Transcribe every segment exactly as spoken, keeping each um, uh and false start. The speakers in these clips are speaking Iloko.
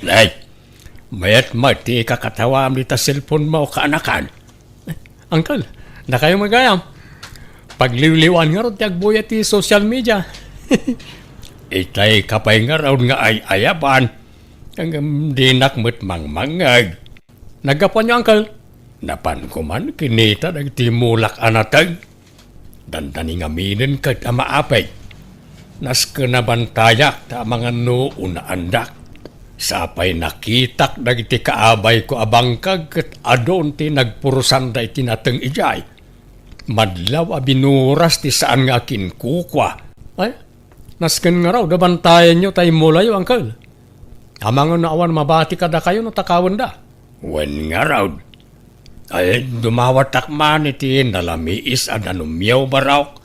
Nay, mayat met ti ikakatawam dita cellphone mo, kaanakan. Uncle, dakayo met gayam. Pagliwliwan ngarud ti agbuya ti social media. Itay ka pay ngarud nga ay-ayaban. Ngem dinak met mangmangngeg. Naggapuanyo, uncle? Napanko man kinita dagiti mulak a nateng. Dandani ngaminen ket a maapeg. Nasken a bantayak ta amangan no unaandak. Sapay nakitak dagiti kaabayko a bangkag ket adun ti nagpurusanda iti nateng idiay. Madlaw a binuras ti saan nga akinkukua. Ay, nasken ngarud a bantayanyo ta immulayo, uncle. Amangan no awan mabati kadakayo no takawenda. Wen ngarud. Ay, dumawatak man iti nalamiis a danumyo, Barok.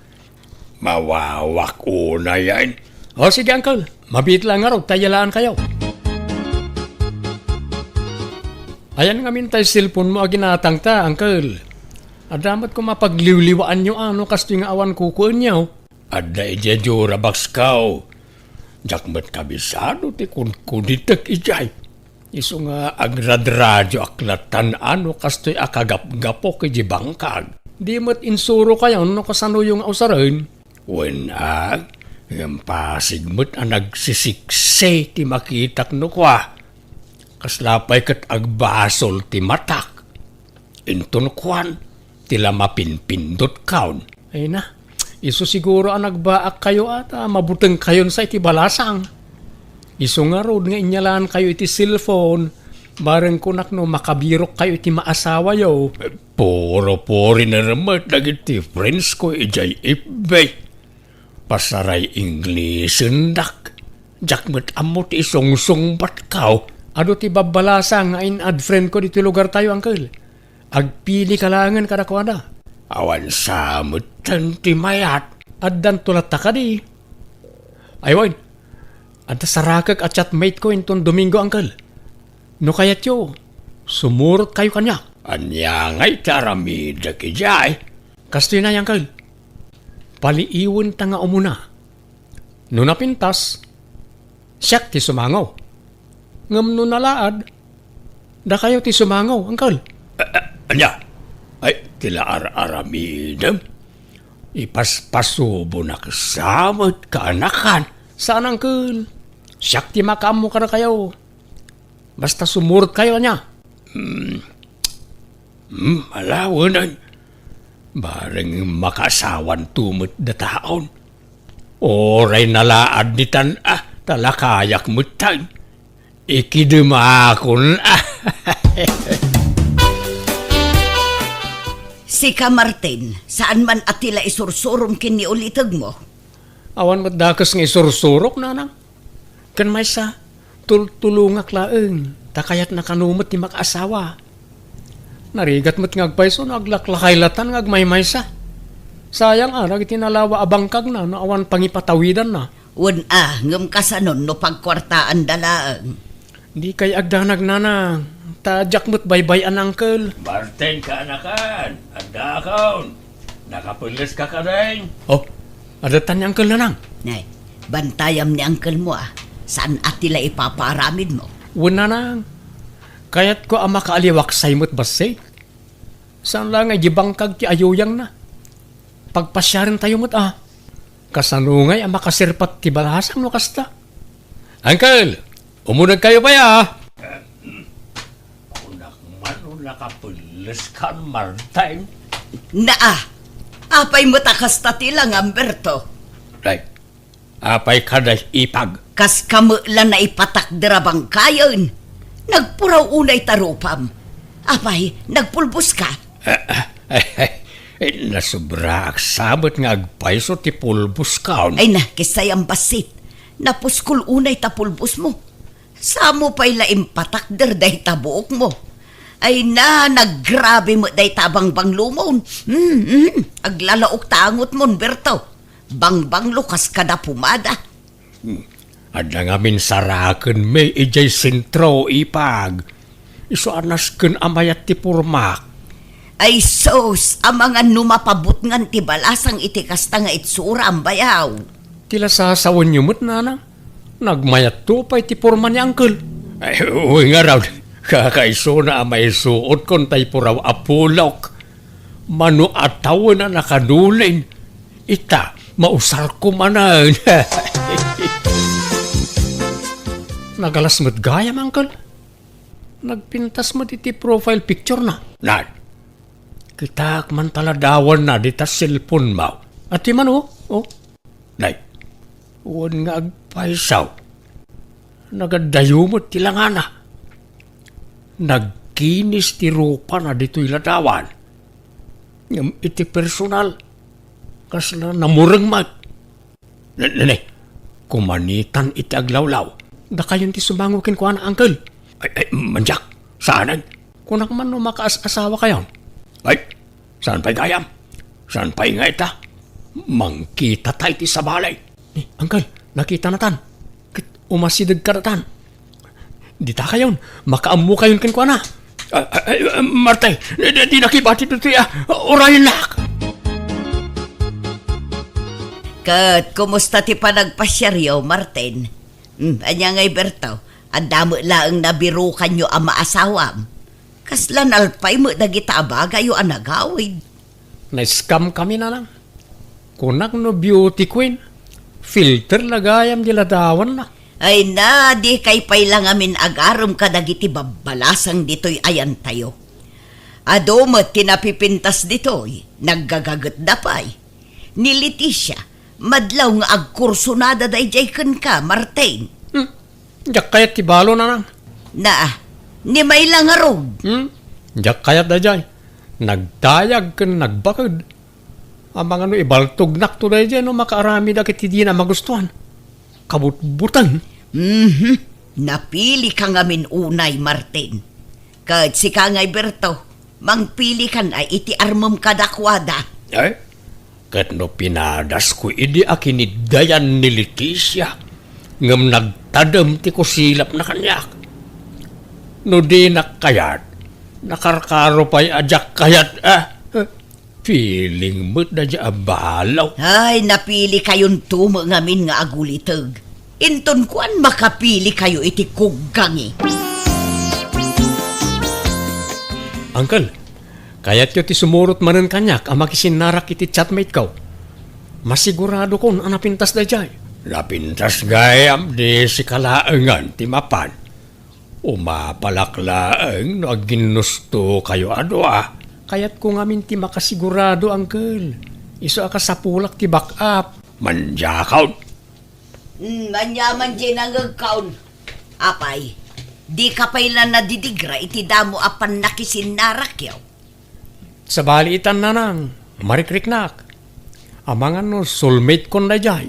Mawawak unayen. O, sige, uncle. Mabiit la ngarud ta iyalaankayo. Ayan ngamin tay cellphone mo a ginatangta, uncle. Adda met koma pagliwliwaanyo a no kastoy nga awan kukuenyo. Adda idiay jura box ko. Diak met kabisado ti kunkunitek idiay. Isu nga agradradio ak latan a no kastoy a kagapgapok iti bangkag. Di met insurokayon no kasanoyo nga usaren. Wen a, ngem pasig met a nagsisiksi ti makitak no kua. Kasla pay ket agbasol ti matak. Inton kuan, ti la mapinpindotkon. Ay na, isu siguro a nagbaakkayo a ta mabutengkayon sa iti balasang. Isu ngarud nga inyalaankayo iti cellphone, bareng kunak no makabirokkayo iti maasawayo. Puro-puriner met dagiti friends ko idiay F B. Pasaray Inglisendak. Diak met ammo ti isungsungbatko. Adu ti babbalasang nga in-add friend ko ditoy lugartayo, uncle. Agpilika laengen kadakuada. Awan sa metten ti mayat. Addanto latta kadi. Ay wen, adda sarakek a chatmate ko inton Domingo, uncle. No kayatyo, sumurotkayo kaniak. Ania ngay ti aramidek idiay? Kastoy na, uncle. Paliiwenta nga umuna. No napintas, siak ti sumango. Ngem no nalaad, dakayo ti sumango, uncle. A-, a-, ania? Ay, ti la ar-aramidem? Ipaspasubonak sa met, kaanakan. Saan, uncle. Siak ti makaammo kadakayo. Basta sumurotkayo, ania? Hmm. Hmm, ala wen. Bareng makaasawanto met dataon. Uray nalaad ditan a, ta lakayak metten. Ikidemakon a. Sika, Martin, saan man a ti la isursurom ken ni ulitegmo? Awan met dakes nga isursurok, nanang. Ken maysa, tultulongak laeng, ta kayatna kano met ti makaasawa. Narigat met nga agpayso no aglaklakay latan nga agmaymaysa. Sayang a, dagiti nalawa a bangkagna no awan pangipatawidanna. Wen a, ngem kasanon no pagkuartaanda laeng? Dikay agdanag, nanang, ta diak met baybay-an, uncle. Martin, kaanakan, addaakon. Nakapelles ka kadin? Oh, adda tan ni uncle, nanang. Nay, bantayam ni uncle mo a. Saan a ti la ipapaaramid mo? Wen, nanang. Kayatko a makaaliwaksay met bassit. Saan la nga idi bangkag ti ayuyangna. Pagpasiarentayo met a. Kasano ngay a makasirpat ti balasang no kasta? Uncle, umunegkayo pay a. Kunak man no nakapelles kan, Martin. Naa, apay met a kasta ti langam, Berto? Ay, apay kada ipag? Kas kamo la naipatakder a bangkayen. Nagpuraw unay ta rupam. Apay, nagpulbos ka? Ah, ah, ay, ay, nasobraak sa met nga agpayso ti pulbos kan. Ay na, kisayam bassit. Napuskol unay ta pulbos mo. Samo pay la impatakder dayta buokmo. Ay na, naggrabe met dayta a bangbanglomon. Hmm, hmm, aglalaok ta angotmon, Berto. Bangbanglo kas kada pumada. Hmm. Adda ngamin saraken mi idiay sentro, ipag. Isu a nasken a mayat ti pormak. Ay sus, amangan no mapabutngan ti balasang iti kasta nga itsuram, bayaw. Ti la sasawenyo met, nanang? Nagmayatto pay ti porma ni Uncle. Ay, wen ngarud, kakaisuna a maisuotkon tay puraw a pulok. Mano a tawen a nakadulin. Ita, mausarko manen. Nagalas met gayam, Uncle. Nagpintas met iti profile picture na. Nan, kitak man ta ladawanna dita cellphone mo. Ati man, oh. Oh. Nay, wen nga agpayso, nagadayo met ti langana. Nagkinis ti rupana ditoy ladawan. Ngem iti personal, kasla namureng met. Ne, ne, ne. Kumanitan iti aglawlaw. Dakayon ti sumango kenkuana, Uncle. Ay, ay, mandiak. Saanen. Kunak man no makaas-asawa kayon. Ay, saan pay gayam? Saan pay nga ita? Mangkita tay ti sabali. Ni, Uncle, nakita natan. Ket umasideg kadatan. Dita kayon, makaammo kayon kenkuana. Ah, ah, ah, Martay, di, di, di nakibati ditoy, ah, urayennak. Ket kumusta ti panagpasiaryo, Martin? Hmm, ania ngay, Berto? Adda met laeng nabirukanyo a maasawam. Kasla nalpay met dagita a bagayyo a nagawid. Na-scam kami, nanang. Kunak no beauty queen, filter la gayam di ladawanna. Ay na, dikay pay la ngamin agarem kadagiti babbalasang ditoy ayantayo. Adu met ti napipintas ditoy, naggagagetda pay. Ni Leticia, madlaw nga agkursunada daydiay kenka, Martin. Hmm. Diak kayat ti balo, nanang. Na, ni Mayla ngarud. Hmm? Diak kayat daydiay. Nagdayag ken nagbaked. Amangan no ibaltognakto daydiay no makaaramidak iti dina magustuan. Kabutbuteng. Mhm. Napili ka ngamin unay, Martin. Ket sika ngay, Berto, mangpili kan a iti armem kadakuada. Ay, ket no pinadasko idi a kiniddayan ni Leticia, ngem nagtadem ti kusilapna kaniak. No dinak kayat, nakarkaro pay a diak kayat, ah. Feeling met daydiay a balo. Ay, napili kayonto met ngamin nga aguliteg. Inton kuan, makapili kayo iti kuggangi. Uncle, kayatyo ti sumurot manen kaniak a makisinnarak iti chatmate ko. Masiguradokon a napintas daydiay. Napintas gayam, di sika laengen ti mapan. Umapalak laeng no agginnusto kayo a dua. Kayatko ngamin ti makasigurado, Uncle. Isu a kasapulak ti back up. Mandiakon. Hmm, ania man diay nangegkon? Apay, dika pay la nadidigra iti damo a pannakisinnarakkyo? Sabali itan, nanang, marikriknak. Amangan no soulmate kon daydiay.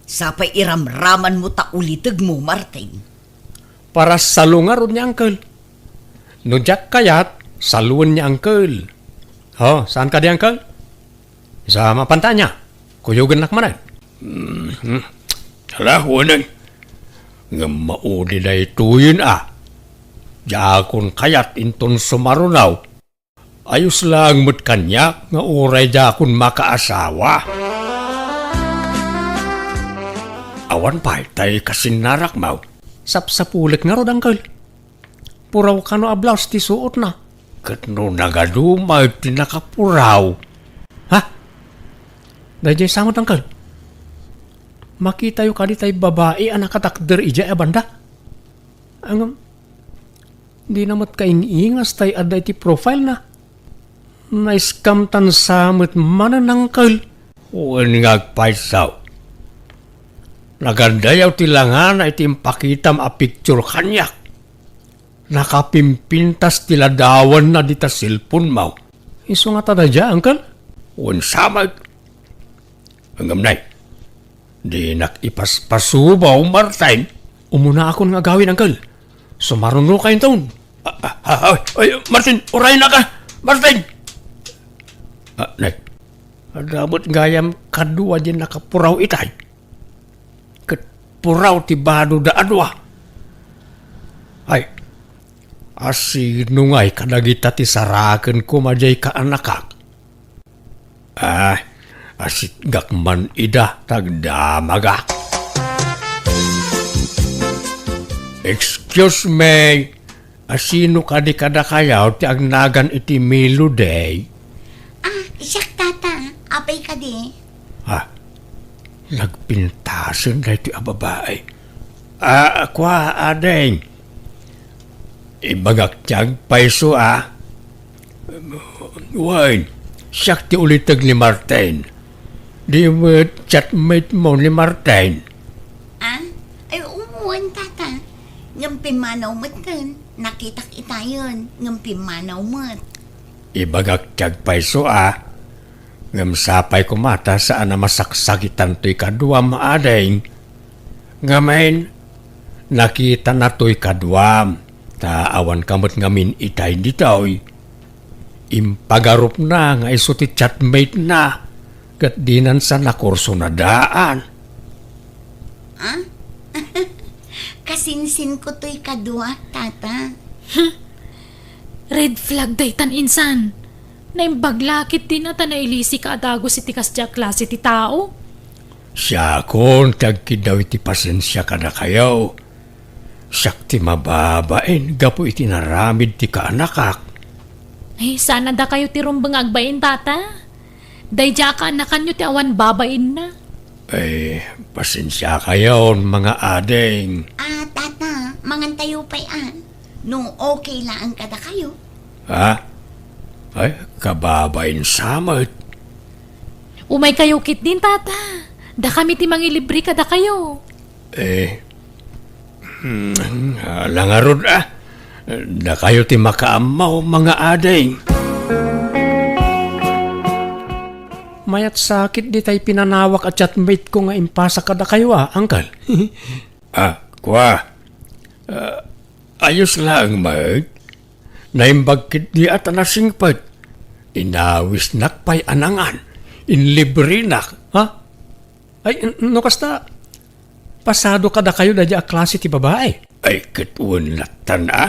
Sapay iramramanmo ta ulitegmo, Martin. Para salungarod ni Uncle. No diak kayat, saluen ni Uncle. Oh, saan kadi, Uncle? Sa mapantanya, kuyogennak manen. Mhm. Ala, wen. Ngem maudi daytoyen a. Diakon kayat inton sumaruno. Ayos laeng met kaniak nga uray diakon makaasawa. Awan pay tay kasinnarakmo. Sapsapulek ngarud, Uncle. Puraw kano a blouse ti suotna. Ket no nagadu met ti nakapuraw. Ha? Daydiay sa met, Uncle. Makitayo kadi tay babai a nakatakder idiay a banda? Ngem, dina met kaing-ingas tay adda iti profile na. Na-scam tan sa met manen, Uncle. Wen nga agpayso. Nagandayaw ti langana iti impakitam a picture kaniak. Nakapimpintas ti ladawanna dita cellphone mo. Isu ngata daydiay, Uncle? Wen sa met. Ngem nay, dinak ipaspasubaw, Martin. Umunaakon nga agawid, Uncle. Sumaruno kayo inton. Ah, ah, ah, ay, ay, Martin, urayennaka, Martin! Ah, nay, adda met gayam kadua diay nakapuraw itay. Ket puraw ti badoda a dua. Ay, asino ngay kadagita ti saraken koma diay kaanakak? Ah, asitgak man ida, tagdamagak. Excuse me, asino kadi kadakayo ti agnagan iti Melody? Ah, siak, tata. Apay kadi? Ah, nagpintasen daytoy a babai. Ah, kua, ading. Ibagak ti agpayso, ah. Wen, siak ti uliteg ni Martin. Di met chatmate mo ni Martin? Ah? Ay, wen, tata. Ngem pimmanaw metten. Nakitak itayen, ngem pimmanaw met. Ibagak ti agpayso, ah. Ngem sapay koma ta saan a masaksakitan toy kaduam, ading. Ngamin, nakitana toy kaduam, ta awan ka met ngamin itay ditoy. Impagarupna nga isu ti chatmate na, ket dinan sa nakursunadaan. Ah? Kasinsin ko toy kadua, tata. Red flag daytan, insan. Naimbag la ketdin a ta nailisika a dagus iti kasdiay a klase ti tao. Siakon ti agkiddaw iti pasensia kadakayo. Siak ti mababain gapu iti naramid ti kaanakak. Ay, saan a dakayo ti rumbeng nga agbain, tata? Daydiay a kaanakanyo ti awan babainna. Ay, pasensiakayon, mga ading. Ah, tata, mangantayo pay, ah. No okay laeng kadakayo. Ha? Ay, kababain sa met. Umaykayo ketdin, tata. Dakami ti mangilibre kadakayo. Eh, hmm, ala ngarud, ah. Dakayo ti makaammo, mga ading. Mayat sakit ditay pinanawak a chatmate ko nga impasak kadakayo, ah, uncle. Ah, kua. Ah, ayos laeng met. Naimbag ketdi a ta nasingpet. Inawisnak pay a nangan. Inlibrenak, ha? Ay, n-, no kasta, pasado kadakayo daydiay a klase ti babai? Ay, ket wen lattan, a?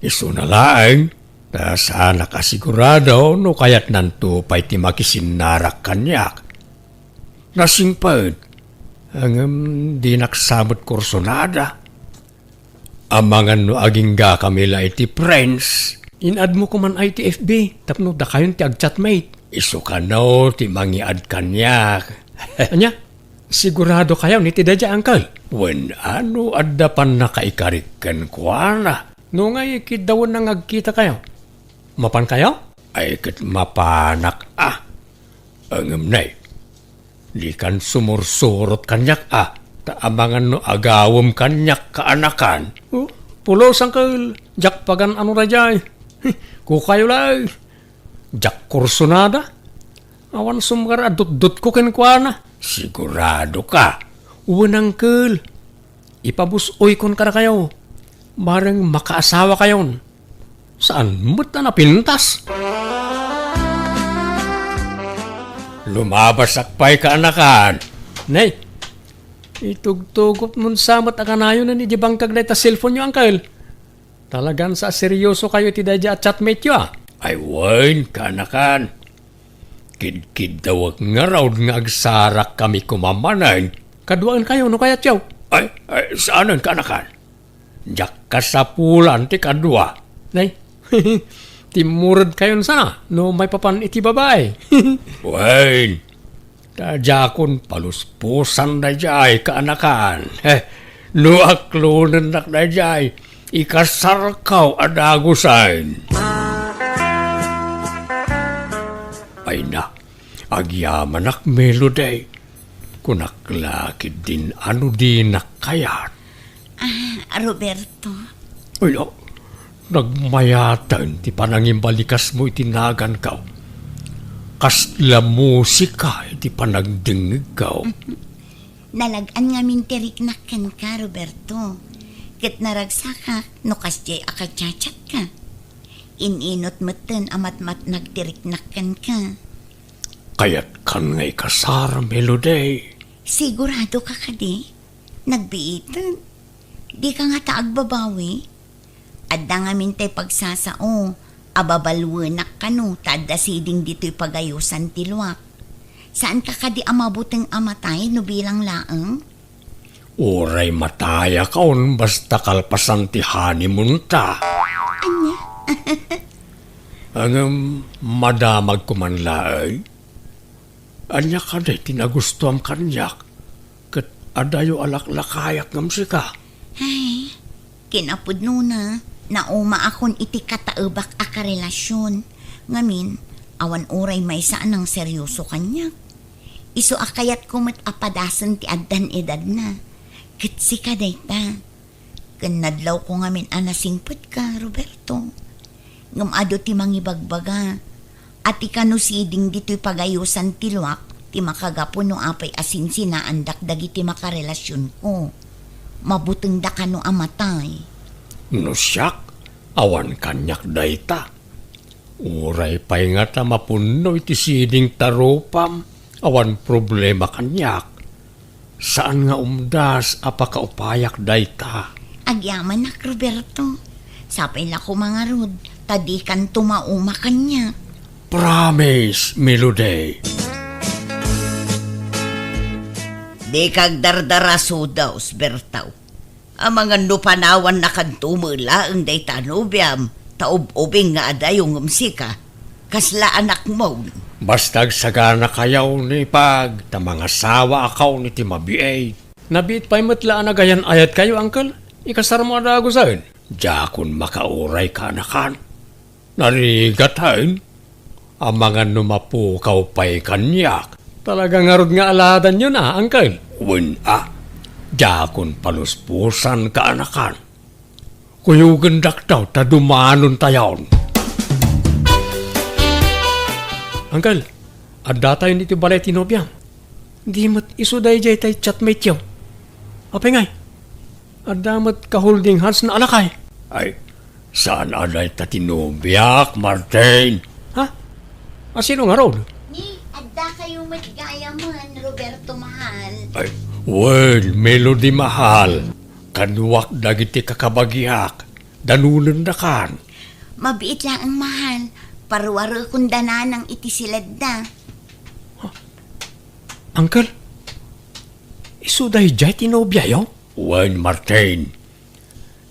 Isuna laeng, ta saanak a sigurado no kayatnanto pay ti makisinnarak kaniak. Nasingpet, ngem dinak sa met kursunada. Amangan no aginggakami la iti friends. In-add mo koman ay ti F B tapno dakayon ti agchatmate. Isu kano ti mangiad kaniak. Ania? Sigurado kayo ni ti daydiay, uncle? Wen, ano adda pannakaikarik kenkuana? No ngay, kiddawenna nga agkita kayo. Mapan kayo? Ay, ket mapanak, a. Ngem nay, dikan sumursurot kaniak, a, ta amangan no agawem kaniak kaanakan. Oh, pulos, uncle, diak pagan-ano daydiay. Kukayo lay. Diak kursunada. Awan sumgar a dutdotko kenkuana. Sigurado ka? Wen, uncle. Ipabus-oykon kadakayo. Bareng makaasawa kayon. Saan met a napintas? Lumabasak pay kaanakan. Nay, itugtugot mon sa met a kanayon idiay bangkag dayta cellphone yo, uncle. Talagan sa seryoso kayo iti daydiay a chatmate yo, a? Ay, wen, kaanakan. Kidkiddawek ngarud nga agsarakkami koma manen. Kaduaen kayo no kayatyo. Ay, ay, saanen, kaanakan. Diak kasapulan ti kadua. Nay, timmured kayon sana no maipapan iti babai. Wen, ta diakon paluspusan daydiay kaanakan. Eh, no aklonennak daydiay, ikasarkaw a dagusen. Ay na, agyamanak, Melody. Kunak la ketdin a no dinak kayat. Ah, Roberto. Ay, ah, nagmayaten ti panangimbalikasmo iti naganko. Kasla musika iti panagdengngegko. Nalag-an ngamin ti riknak kenka, Roberto. Ket naragsakak no kasdiay a kachatchatka. In-inut metten a matmatnag ti riknak kenka. Kayatkan nga ikasar, Melody? Sigurado ka kadi? Nagbiiten. Di ka ngata agbabawi? Adda ngamin tay pagsasao a babalwenak kano ta adda siding ditoy pagayosan ti luak. Saan ka kadi a mabuteng a matay no bilang laeng? Uray matayakon basta kalpasan ti honeymoon ta. Ania? Ngem madamagko man laeng. Ania kadi ti nagustuam kaniak? Ket adayo a laklakayak ngem sika. Ay, kinapudnona, naumaakon iti kataebak a karelasion. Ngamin, awan uray maysa a nangserioso kaniak. Isu a kayatko met a padasen ti addan edadna. Ket sika dayta. Ken nadlawko ngamin a nasingpetka, Roberto. Ngem adu ti mangibagbaga a ti kano siding ditoy pagayosan ti luak ti makagapu no apay a sinsinaandak dagiti makarelasionko. Mabutengda kano a matay. No siak, awan kaniak dayta. Uray pay ngata mapunno iti siding ta rupam, awan problema kaniak. Saan nga umdas a pakaupayak dayta. Agyamanak, Roberto. Sapay la koma ngarud, ta dikanto mauma kaniak. Promise, Melody. Dika agdardara, Sudaw, Bertaw. Amangan no panawannakanto met laeng dayta a nobiam, ta ub-ubing nga adayo ngem sika, kasla anakmo. Basta agsaganakayo ni Pag, ta mangasawaakayon iti mabiit. Nabiit pay met la a nagayan-ayatkayo, Uncle. Ikasarmo a dagusen. Diakon makauray, kaanakan. Narigat, hain? Amangan no mapukaw pay kaniak. Talaga ngarud nga aladanyo na, Uncle? Wen a, diakon paluspusan, kaanakan. Kuyogendak daw ta dumanontayon. Uncle, addatayon iti balay ti nobiam. Di met isu daydiay tay chatmate-yo. Apay ngay? Adda met ka-holding hands na alakay. Ay, saan a dayta ti nobiak, Martin? Ha? A, sino ngarud? Ni, addakayo met gayamen, Roberto mahal. Ay, wen, Melody mahal. Kaduak dagiti kakabagiak. Danonendakan. Mabiit laeng, mahal. Paruarekon da nanang iti siledda. Uncle, isu daydiay ti nobiayo? Wen, Martin.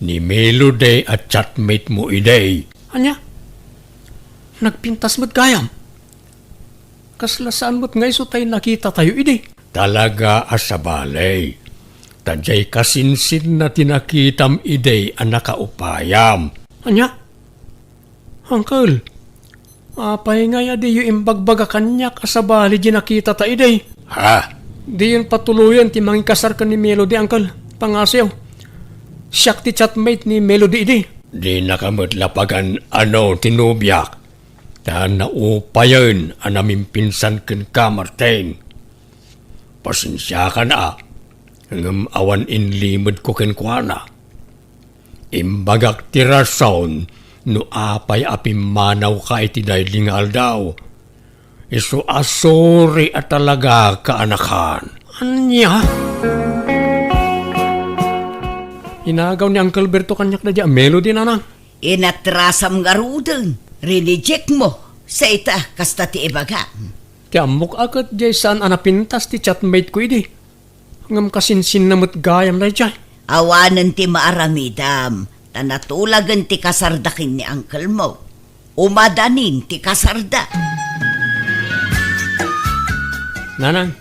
Ni Melody a chatmate mo idi. Ania? Nagpintas met gayam? Kasla saan met nga isu tay nakitatayo idi? Talaga a sabali. Ta diay kasinsinna ti nakitam idi a nakaupayam. Ania? Uncle, apay ngay a diyo imbagbaga kaniak a sabali diay nakitata idi? Ha? Diyon patuloyen ti mangikasar ken ni Melody, Uncle. Pangngasiw. Siak ti chatmate ni Melody idi. Dinaka met la pagan-ano ti nobiak, ta naupayen a namimpinsan kenka, Martin. Pasensiakan a, ngem awan inlimedko kenkuana. Imbagak ti rason no apay a pimmanawka iti daydi nga aldaw. Isu a sorry a talaga, kaanakan. Ania? Inagaw ni Uncle Berto kaniak daydiay a Melody, nanang. Inatrasam ngaruden, rineject mo. Sa ita, kasta ti ibagam. Ti ammok a ket diay saan a napintas ti chatmate ko idi. Ngem kasinsinna met gayam daydiay. Awanen ti maaramidam, ta natulagen ti kasarda ken ni uncle mo. Umadanin ti kasarda. Nanang,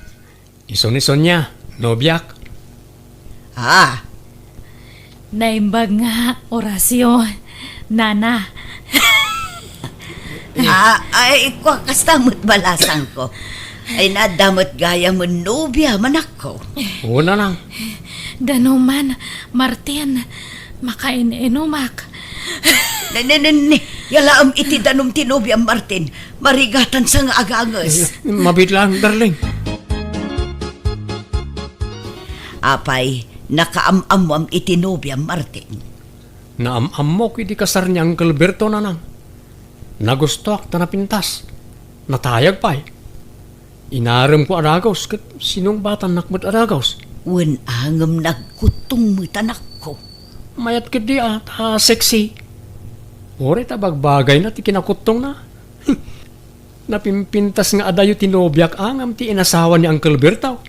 isu ni Sonia, nobiak. Ah, Naimbag nga, Horacio, nana. Ah, ay, kua, kasta met balasangko. Ay, nadda met gayamen nobia, manakko. Oo, nanang. Danuman, Martin, makain-inumak. Ne, ne, ne, ne. Yalaem iti danum ti nobiam, Martin. Marigatansa nga aganges. Eh, mabiit lang, darling. Apay, nakaam-ammoam iti nobiam, Martin? Naam-ammok iti kasar ni Uncle Berto, nanang. Nagustuak ta napintas. Natayag pay. Inaremko a dagus ket sinungbatannak met a dagus. Wen a ngem nagkuttong met, anakko. Mayat ketdi a, ta sexy. Uray ta bagbagayna ti kinakuttongna. Napimpintas nga adayo ti nobiak a ngem ti inasawa ni Uncle Berto.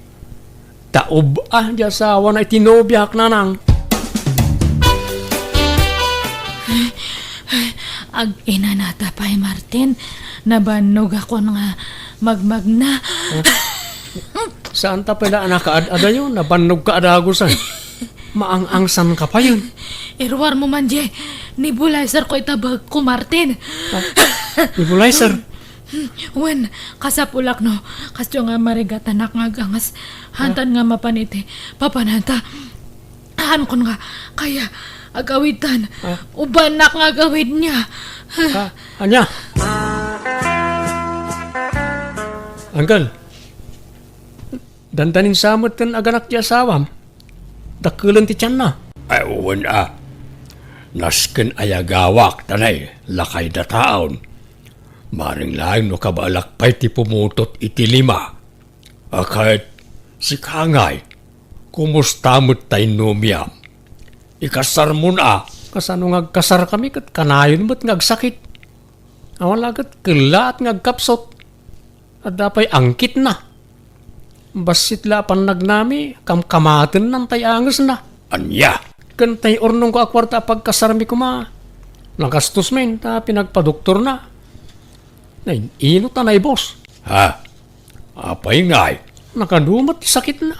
Ta ub-a di asawana iti nobiak, nanang. Ag-inanata pay, Martin. Nabannogakon nga magmagna. Saan ta pay la a nakaad-adayo? Nabannogka a dagusan. Maang-angsanka payen. Iruarmo man diay nebulizer ko ita bagko, Martin. Ah, nebulizer? Wen, kasapulak no, kasdiay nga marigatanak nga agangas. Hantan nga mapan iti papananta. Haankon nga, kaya, agawidtan. Ah. Ubanak nga agawidna. Ah, ania? Uncle, dandanin sa met ken aganak ti asawam. Dakkelen ti tianna. Ay, wen a. Nasken a yagawak, tanay, lakay dataon. Maring laeng no kabaelak pay ti pumutot iti lima. A ket, sika ngay, kumusta met tay nobiam? Ikasarmon a? Kasano nga agkasarkami ket kanayon met nga agsakit? Awan la ket kellaat nga agkapsut. Adda pay angkitna. Bassit la a pannagnami, kamkamatennan tay angesna. Ania? Ken tay urnongko a kuarta a pagkasarmi koma, nagastos met ta pinagpadoktorna. Nain-inot a naibus. Ha? Apay ngay? Nakadu met ti sakitna.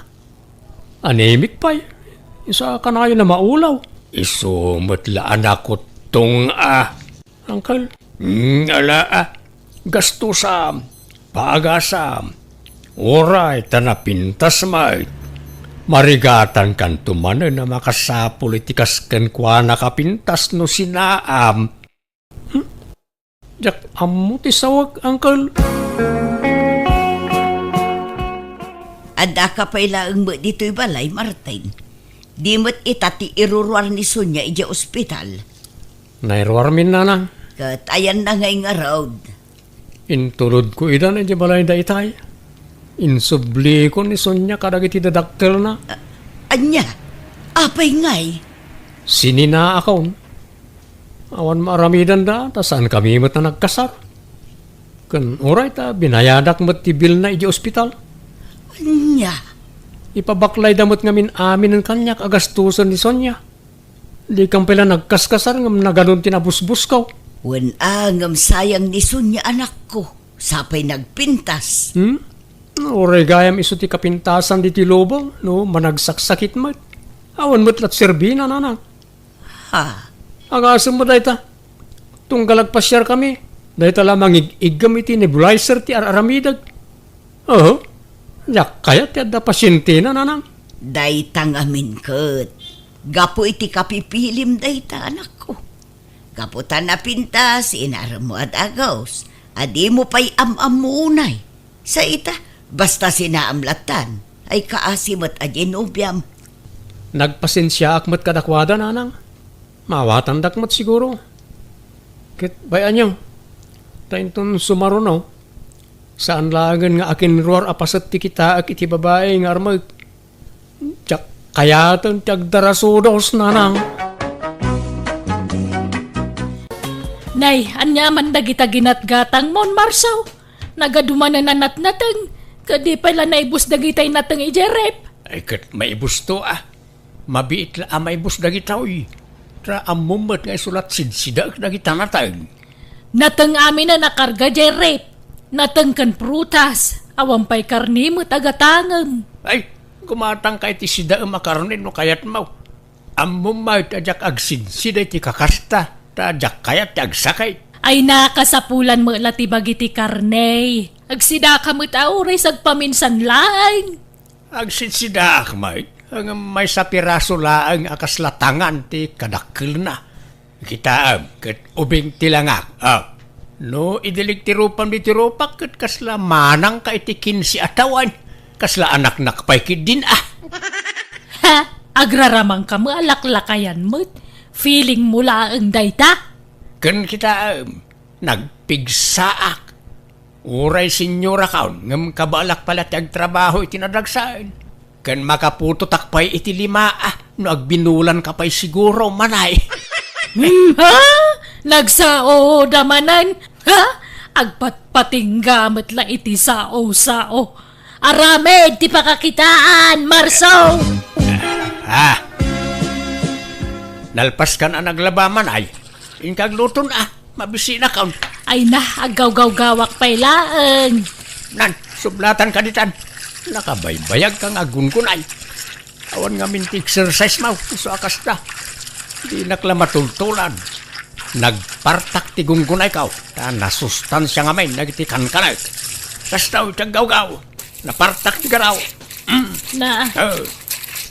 Anemic pay. Isu a kanayon a maulaw. Isu met la a nakuttong a. Uncle? Hmm, ala a. Gastusam. Paagasam. Uray ta napintas met. Marigatankanto manen a makasapul iti kas kenkuana kapintas no sinaam. Hmm? Diak ammo ti sawek, uncle. Addaka pay laeng met ditoy balay, Martin. Di met ita ti iruruar ni Sonia idiay ospital. Nairuarmin, nanang. Ket ayanna ngay ngarud? Intulodko ida idiay balayda itay. Insubliko ni Sonia kadagiti dadakkelna. A-, ania? Apay ngay? Sininaakon. Awan maaramidanda, ta saankami met a nagkasar. Ken uray ta binayadak met ti bilna idiay ospital. Ania? Ipabaklayda met ngamin aminen kaniak a gastusen ni Sonia. Dikan pay la nagkaskasar ngem nagadun ti nabusbusko. Wen a, ngem sayang ni Sonia, anakko. Sapay nagpintas. Hmm? Uray gayam isu ti kapintasan ditoy lubong, no managsaksakit met. Awan met la ti serbina, nanang. Ha? Agasem met dayta. Tunggal agpasiarkami, dayta la mangig-iggem iti nebulizer ti ar-aramidek. Oho. Diak kayat ti adda pasientena, nanang. Dayta ngamin ket gapu iti kapipilim dayta, anakko. Gapu ta napintas, inaremmo a dagus, a dimo pay am-ammo unay. Sa ita, basta sinaam lattan, ay kaasi met a di nobiam. Nagpasensiaak met kadakuada, nanang. Maawatandak met siguro. Ket bay-anyo, ta inton sumaruno, saan laengen nga akinruar a paset ti kitaek iti babai nga armek. Diak kayaten ti agdarasudos, nanang. Nay, ania man dagita ginatgatangmon, Marso? Nagadu manen a natnateng, ket di pay la naibus dagitay nateng idiay ref. Ay, ket maibusto, a. Mabiit la a maibus dagitoy. Ta ammom met nga isu la ti sidsidaek dagita nateng. Nateng aminen a karga diay ref. Nateng ken prutas. Awan pay karne met a gatangem. Ay, gumatangka iti sidaem a karne no kayatmo. Ammom met a diak agsidsida iti kakasta, ta diak kayat ti agsakit. Ay, nakasapulan met la ti bagi ti karne. Agsidaka met a uray sagpaminsan laeng. Agsitsidaak met, ngem maysa piraso laeng a kasla tangan ti kadakkelna. Kitaem, ket ubing ti langak. Ah, no idilig ti rupam ditoy rupak, ket kasla manangka iti kinse a tawen. Kasla anaknak pay ketdin, ah. Ha? Agraramangka met a laklakayan met. Feeling mo laeng dayta? Ken kitaem, nagpigsaak. Uray senyorakon, ngem kabaelak pay la ti agtrabaho iti nadagsen. Ken makaputotak pay iti lima, ah, no agbinulanka pay siguro, manay. Hmm, ha? Nagsao da manen? Ha? Agpatpatingga met la iti sao-sao. Aramid ti pakakitaan, Marso! Ah! Nalpaskan a naglaba, Manay. Inka agluton, ah. Mabisinak, ah. Ay na, aggawgawgawak pay laeng. Nan, sublatanka ditan. Nakabaybayagka nga aggungunay. Awan ngamin ti exercise mo, isu a kasta. Dinak la matultulan. Nagpartak ti gungunayko, ta nasustansia ngamin dagiti kankanek. Kasta, uy, ti aggawgaw. Napartak ti garaw. Mm. Na. Eh,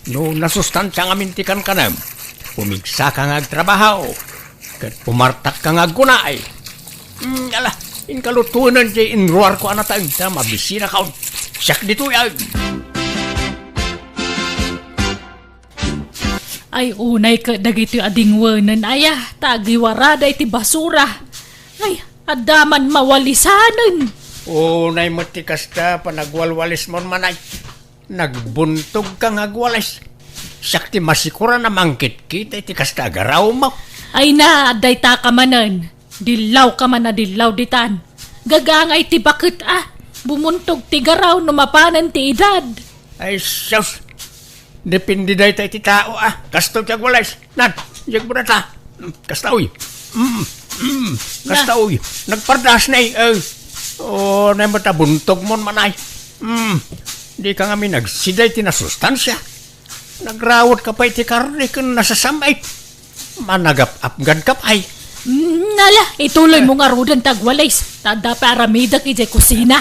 no nasustansia ngamin ti kankanem, pumigsaka nga agtrabaho, ket pumartakka nga aggunay. Mm, ala, inka lutuenan ti inruarko a nataeng ta mabisinakon. Siak ditoy, ay. Ay, unay ket dagitoy a dingwenen, aya, ta agiwarada iti basura. Ay, adda man mawalisanen. Unay met ti kasta, panagwalwalismon, Manay. Nagbuntogka nga agwalis. Siak ti masikuran a mangkitkita iti kasta a garawmo. Ay na, adda itaka manen. Dillawka man a dillaw ditan. Gagangay ti baket a. Bumuntog ti garaw no mapanen ti edad. Ay, sus! Depende dayta iti tao, ah. Kastoy ti agwalis. Nan, diak mo data. Mm, kasta, uy. Mm, mm, kasta, uy. Nagpardas, nay. Eh, oh, nay, matabuntog mon, Manay. Mm, di ka nga mi nagsida iti nasustansia. Nagrawat ka pay iti karne ken nasasam-it. Managap-apgan ka pay. Mm, ala, ituloy mo ngaruden ti agwalis. Ta adda pay aramidek idiay kusina.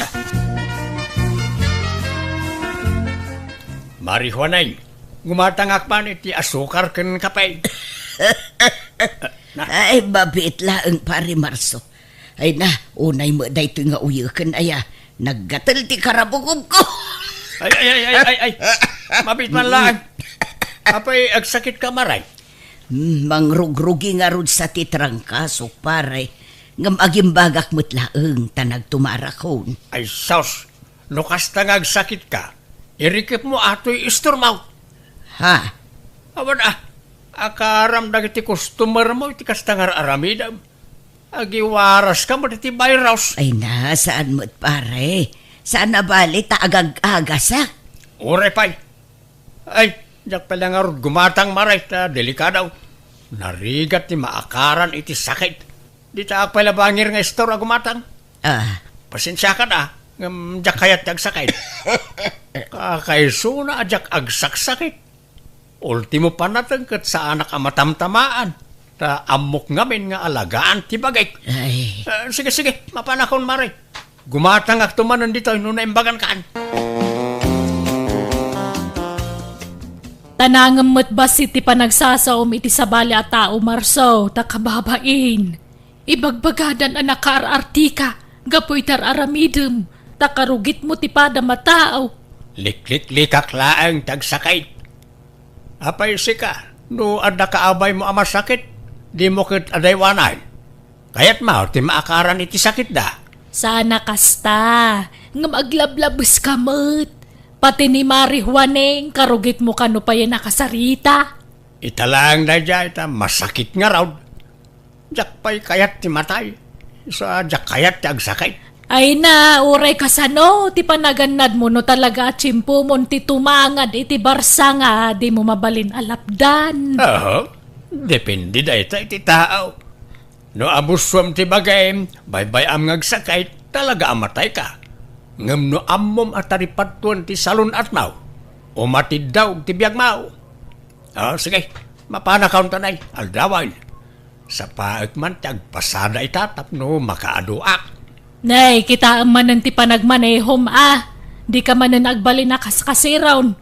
Mari Juaneng, gumatangak man iti asukar ken kape. Na. Ay, mabiit laeng, Pare Marso. Ay na, unay met daytoy nga uyeken, aya. Naggatel ti karabukobko. Ay, ay, ay, ay, ay, ay. Mabiit man laeng. Apay, agsakitka, Mari? Hmm, mangrugrugi ngarud sa ti trangkasok, pare. Ngem agimbagak met laeng ta nagtumarakon. Ay, sus! No kasta nga agsakitka, irikepmo atoy istormo. Ha? Awan a, akaram dagiti customer mo iti kasta nga ar-aramidem. Agiwaraska met iti virus. Ay na, saan met, pare? Saan a bali ta agag-agasak? Uray pay. Ay, diak pay la ngarud gumatang, Mari, ta delikado. Narigat ti maakaran iti sakit. Ditak pay la bangir nga istor a gumatang. Ah. Pasensiakan a, ngem diak kayat ti agsakit. Kakaisuna a diak agsaksakit. Ultimo panateng ket saanak a matamtamaan, ta ammok ngamin nga alagaan ti bagik. Ay. Eh, sige, sige, mapanakon, Mari. Gumatangakto manen ditoy no naimbagankan. Ta nangem met bassit ti panagsasaom iti sabali a tao, Marso, ta kababain. Ibagbagadan a nakaar-artika gapu iti ar-aramidem, ta karugitmo ti padam a tao. Likliklikak laeng ti agsakit. Apay sika, no adda kaabaymo a masakit, dimo ket adaywanan. Kayatmo ti maakaran iti sakitda? Saan a kasta, ngem aglablabeska met. Pati ni Mari Juaneng, karugitmo kano payen a kasarita. Ita laeng daydiay ta masakit ngarud. Diak pay kayat ti matay. Isu a diak kayat ti agsakit. Ay na, uray kasano ti panagannadmo no talaga a tiempomon ti tumangad iti barsa nga dimo mabalin a lapdan? Aha. Depende dayta iti tao. No abusuam ti bagim, baybay-am nga agsakit, talaga a matayka. Ngem no ammom a taripadtuan ti salun-atmo, umatid daog ti biagmo. Ah, sige, mapanakon ta nay, aldawen. Sapaek man ti agpasada ita tapno makaaduak. Nay, kitaem manen ti panagmanehom a. Dika manen agbalin a kaskasiron.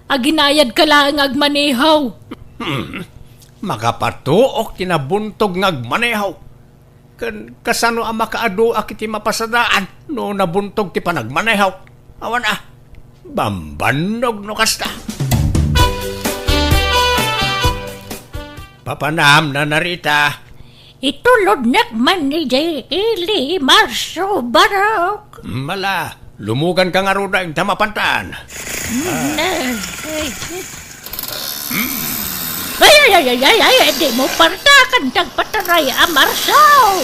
Aginayadka laeng nga agmaneho. Hmm. Makapatuok ti nabuntog nga agmaneho. Ken kasano a makaaduak iti mapasadaan no nabuntog ti panagmaneho? Awan a, bambannog no kasta. Papanam, Nana Rita. Itulodnek man idiay ili, Marso Barok. Mala, lumuganka ngaruden ta mapantan. Mm, eh, eh, eh. Ay, ay, ay, ay, ay, ay, di mo partakan ti agpataray a Marso.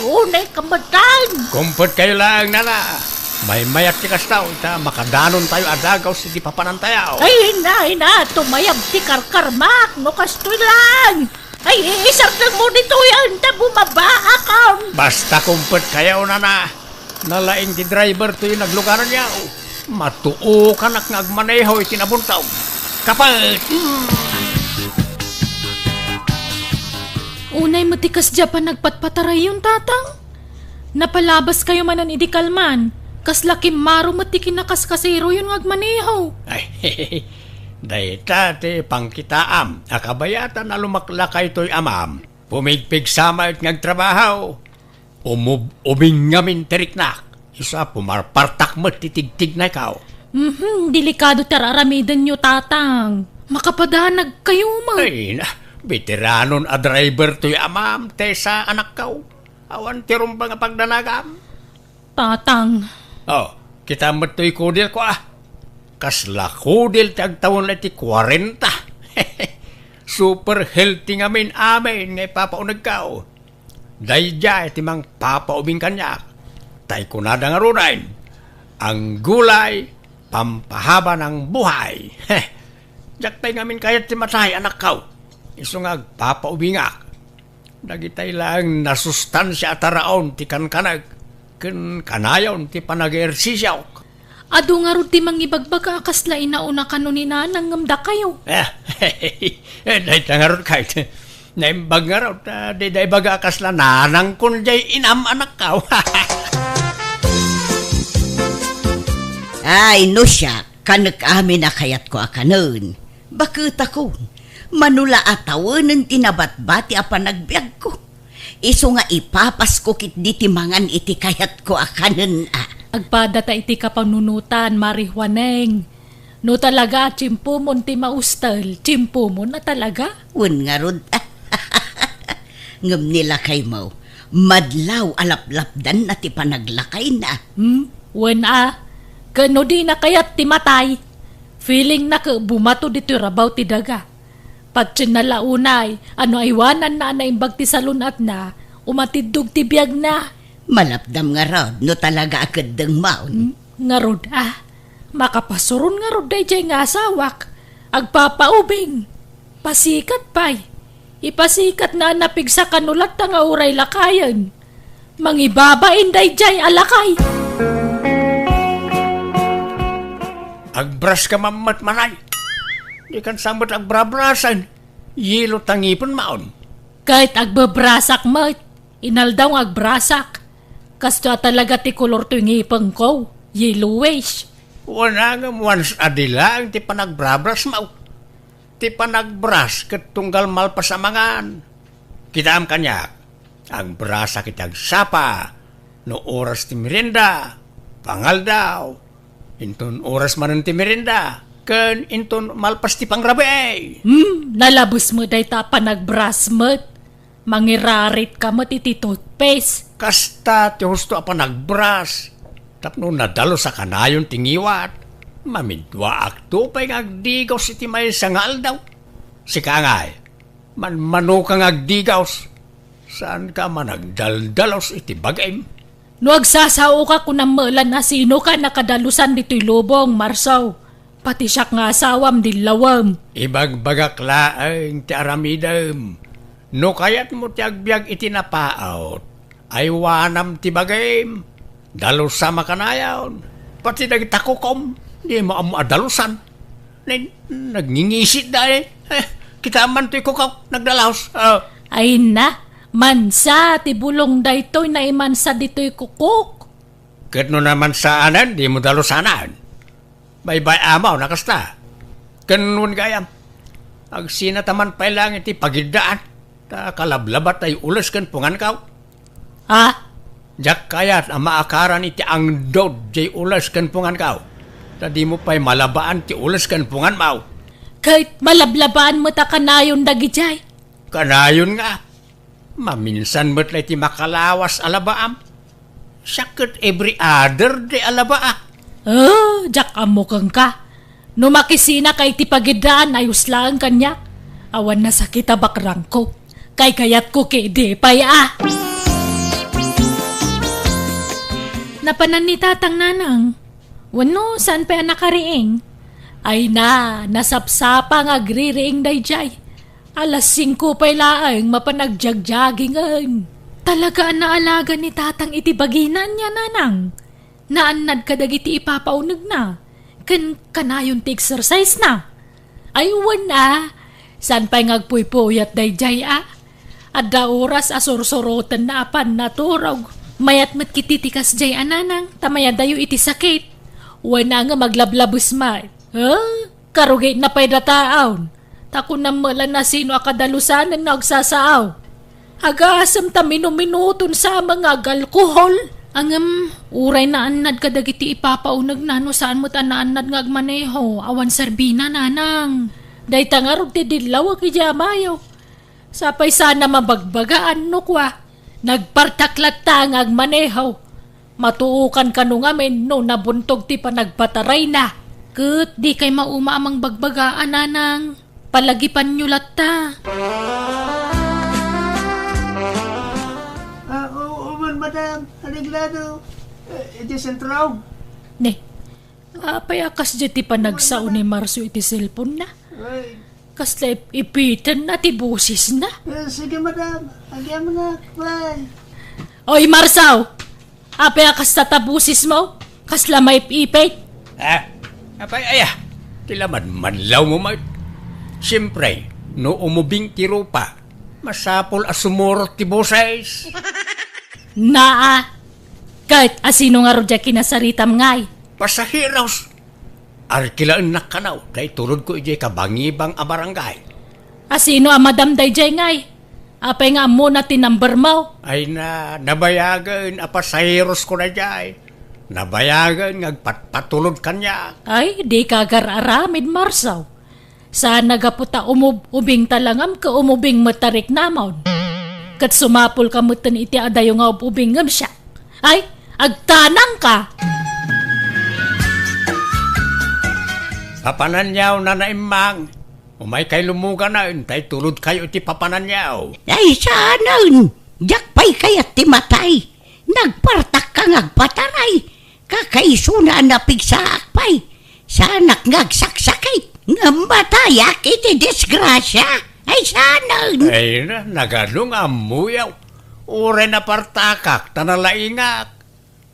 Unay kamatay. Kumpetkayo laeng, Nana. Maymayat ti kasta, ta makadanontayo a dagaw siti papanantayo. Ay, ina, ina, tumayab ti karkarmak, no kastoy lang. Ay, iisartengmo ditoy, anta bumabaakam. Basta kumpetkayo, nana. Nalaing ti driver toy naglugaranyo. Matuokanak nga agmaneho iti nabuntog. Kapet! Hmm. Unay met ti kasdiay a panagpatpatarayon, Tatang. Napalabaskayo manen idi kalman. Kasla kimmaro met ti kinakaskaseroyon nga agmaneho. Ay, dayta ti pangkitaam a kabayatan a lumaklakay toy amam. Pumigpigsa met nga agtrabaho. Umub-, ubing ngamin ti riknak. Isu a pumarpartak met ti tigtignayko. Mhm, delikado ti ar-aramidenyo, Tatang. Makapadanagkayo met. Ay, na, beteranon a driver toy amam, Tessa, anakko. Awan ti rumbeng a pagdanagam. Tatang. Oh, kitam met toy kudelko, ah. Kasla kudel ti agtawen la iti kuarenta. Super healthy ngamin amin nga ipapaunegko. Daydiay ti mangpapaubing kaniak. Tay kunada ngaruden, "Ang gulay, pampahaba ng buhay." Diak pay ngamin kayat ti matay, anakko. Isu nga agpapaubingak. Dagitay laeng nasustansia a taraon ti kankanek ken kanayon ti panag-ehersisiok. Adu ngarud ti mangibagbaga a kasla inauna kano ni Nanang ngem dakayo. Eh, dayta ngarud kayat. Naimbag ngarud, ah, dayta ibaga a kasla nanangkon jay inam, anakko. Ay, no siak, kanek amin a kayatko a kanen. Baketakon, mano la a tawenen ti nabatbati a panagbiagko. Isu nga ipapasko ketdi ti mangan iti kayatko a kanen a. Agpadata iti kapanunotan, Mari Juaneng. No talaga a tiempomon ti maustel, tiempomon a talaga. Wen ngarud. Ngem ni lakaymo, madlaw a laplapdanna ti panaglakayna. Hmm? Wen a, ket no dina kayat ti matay, feelingna ket bumato ditoy rabaw ti daga. Patienna la unay a no aywananna a naimbag ti salun-atna, umatiddog ti biagna. Malapdam ngarud no talaga a keddengmon. Hmm? Ngarud a, makapasuron ngarud daydiay nga asawak. Agpapaubing. Pasikat pay. Ipasikatna a napigsa kano latta nga uray lakayen. Mangibabain daydiay a lakay. Agbrush ka mammet, manay. Dikan sa met agbrabrasen. Yelo ta ngipenmon. Ket agbebrasak met. Inaldaw nga agbrasak. Kastoy a talaga ti kolor toy ngipenko. Yellowish. Wen a ngem once a day laeng ti panagbrabrasmo. Ti panagbrush ket tunggal malpas a mangan. Kitaem kaniak, agbrussak iti agsapa, no oras ti merienda, pangaldaw, inton oras manen ti merienda, ken inton malpas ti pangrabii. Hmm, nalabes met dayta a panagbrush met. Mangirarit ka met iti toothpaste. Kasta ti husto a panagbrush. Tapno nadalus a kanayon ti ngiwat, mamidwaakto pay nga agdigaws iti maysa nga aldaw. Sika ngay, manmanoka nga agdigaws. Saanka a managdaldalus iti bagim. No agsasaoka, kunam met la a sinoka a nakadalusan ditoy lubong, Marso. Pati siak nga asawam, dillawem. Ibagbagak laeng ti aramidem. No kayatmo ti agbiag iti napaut, aywanam ti bagim. Dalusam a kanayon. Pati dagita kukom, dimo ammo a dalusan. Nen, nagngingisi da, eh. Eh, kitaem man toy kukok, nagdalus. Ah. Ay na, mansa ti bulong daytoy, naimansa ditoy kukok. Ket no namansaanen, dimo dalusanen. Baybay-am a kasta. Ken wen gayam, agsinataman pay laeng iti pagiddaan, ta kalablaba tay ules ken punganko. Ha? Diak kayat a maakaran iti angdod jay ules ken punganko, ta dimo pay malabaan ti ules ken punganmo. Ket malablabaan met a kanayon dagidiay. Kanayon nga. Maminsan met la iti makalawas a labaam. Siak ket every other day a labaak. Ah, diak ammo kenka. No makisinaka iti pagiddaan, ayos laeng kaniak. Awan nasakit a bakrangko. Kaykayatko ketdi pay a. Napanan ni Tatang, Nanang? Wenno, saan pay a nakariing? Ay na, nasapsapa nga agririing daydiay. Alas singko pay laeng mapan agjagjagingen. Talaga a naalaga ni Tatang iti bagina ania, Nanang? Naannad kadagiti ipapaunegna, ken kanayon ti exercise-na. Ay, wen a, saan pay nga agpuypuyat daydiay a? Adda oras a sursurotenna a pannaturog. Mayat met kiti ti kasdiay a, Nanang, ta mayadayo iti sakit. Wen a nga maglablabes met. Huh? Karugitna pay dataon. Ta kunam met la no sino a kadalusanen no agsasaaw. Agasem ta minuminuton sa nga agalkohol. Ngem, uray naannad kadagiti ipapaunegna no saan met a naannad nga agmaneho, awan serbina, Nanang. Dayta ngarud ti dillawek idiay amayo. Sapay sana mabagbagaan no kua, nagpartak latta nga agmaneho. Matuokan kano ngamin no nabuntog ti panagpatarayna. Ket dikay mauma a mangbagbaga a, Nanang. Palagipanyo latta. Ah, oo man, madam. Areglado. Eh, iti sentro. Ne, apay a kasdiay ti panagsao ni Marso iti cellphone-na? Ay. Kasla ip-, ipitenna ti bosesna? Eh, sige, madam. Agyamanak, bye. Oy, Marso! Apay a kasta ta bosesmo? Kasla maip-ipit? Ah, apay aya? Ti laman manlawmo met. Siempre, no umubing ti rupa, masapul a sumurot ti boses. Naa, ket asino ngarud diay kinasaritam ngay? Pasaheros. Arkilaennak kano, ta itulodko idiay kabangibang a barangay. Asino a madam daydiay ngay? Apay nga ammona ti number mo? Ay na, nabayagen a pasaherosko daydiay. Nabayagen nga agpatpatulod kaniak. Ay, dika agar-aramid, Marso. Saan a gapu ta umub-, ubing ta langam ket umubing met ta riknamon. Ket sumapulka metten iti adayo nga ub-ubing ngem siak. Ay, agtanangka! Papananyaw, Nana Immang. Umaykay lummuganen, ta itulodkayo iti papananyaw. Ay, saanen! Diak pay kayat ti matay. Nagpartakka nga agpataray. Kakaisuna a napigsaak pay. Saanak nga agsaksakit. Ngem matayak iti disgrasia. Ay, saanen! Ay, na, nagano nga ammoyaw? Uray napartakak, ta nalaingak.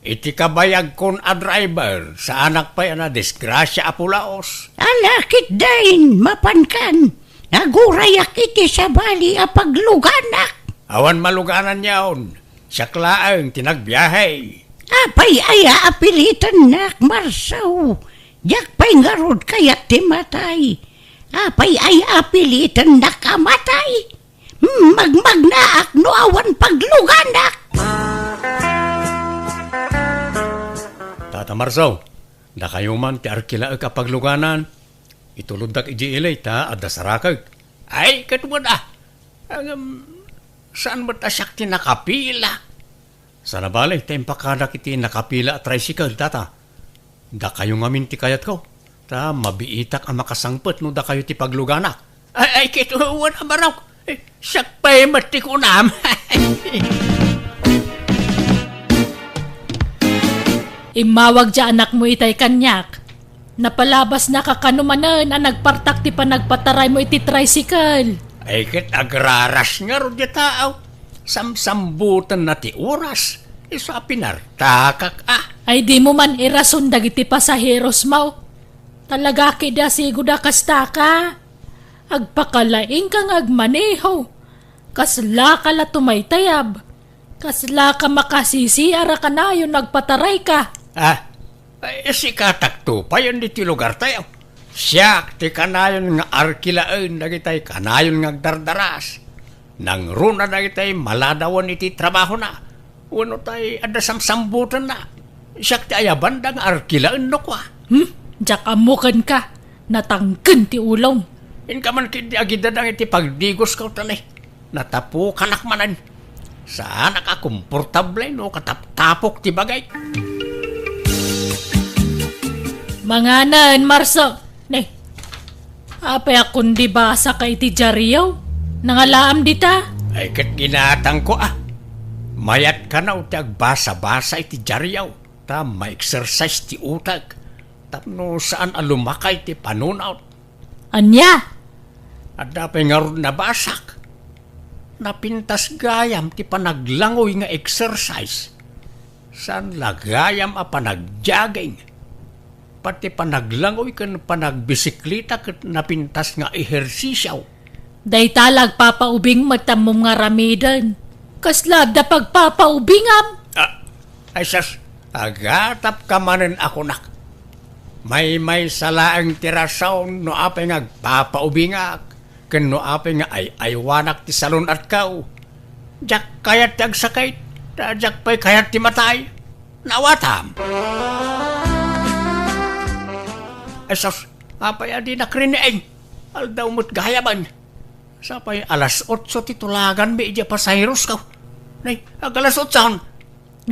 Iti kabayagkon a driver, saanak pay a nadisgrasia a pulaos. Ala, ketdin, mapankan. Agurayak iti sabali a pagluganak. Awan malugananyon. Siak laeng ti nagbiahe. Apay aya a pilitennak, Marso? Diak pay ngarud kayat ti matay. Apay aya a pilitennak a matay? Hmm, magmagnaak no awan pagluganak. Tata Marso, dakayo man ti arkilaek a pagluganan. Ituloddak idiay ili ta adda sarakek. Ay, ket wen a. Ngem, saan met a siak ti nakapila? Sana bale, ta impakadak iti nakapila a tricycle, tata. Dakayo ngamin ti kayatko, ta mabiitak a makasangpet no dakayo ti pagluganak. Ay, ay, ket wen a, barok. Eh, siak pay met ti kunam. Immawag diay anakmo itay kaniak. Napalabasnaka kano manen a nagpartak ti panagpataraymo iti tricycle. Ay, ket agraras ngarud diay tao. Samsambutenna ti oras. Isu a pinartakak a. Ay, dimo man irason dagiti pasaherosmo. Talaga ketdi a sigud a kastaka. Agpakalaingka nga agmaneho. Kaslaka la tumaytayab. Kaslaka makasisiar a kanayon nagpatarayka. Ah, ay, sikatakto payen ditoy lugartayo. Siak ti kanayon nga arkilaen dagitay kanayon nga agdardaras. Nangruna dagitay maladawen iti trabahona. Wenno tay adda samsambutenna. Siak ti ayabanda nga arkilaen no kua. Hmm? Diak ammo kenka. Natangken ti ulom. Inka man ketdi agidadang iti pagdigosko, ta ne, natapukanak manen. Saanak a komportable no kataptapok ti bagik. Manganen, Marso. Ne, apay a kundi basaka iti diario? Nangalaam dita? Ay, ket ginatangko a. Mayat kano ti agbasa-basa iti diario. Ta ma-exercise ti utek tapno saan a lumakay ti panunot. Ania? Adda pay ngarud nabasak. Napintas gayam ti panaglangoy nga exercise. Saan la gayam a panagjogging. Pati panaglangoy ken panagbisikleta ket napintas nga ehersisio. Dayta la agpapaubing met ammom nga aramiden. Kasla adda pagpapaubingam? Ah, ay sus, agatapka manen a kunak. Maymaysa laeng ti rason no apay nga agpapaubingak, ken no apay nga ay-aywanak ti salun-atko. Diak kayat ti agsakit, ta diak pay kayat ti matay. Naawatam. Ay sus, apay a dinak riniing? Aldaw met gayamen. Sapay alas otso ti tulaganmi idiay pasaherosko. Nay, ag-alas otso.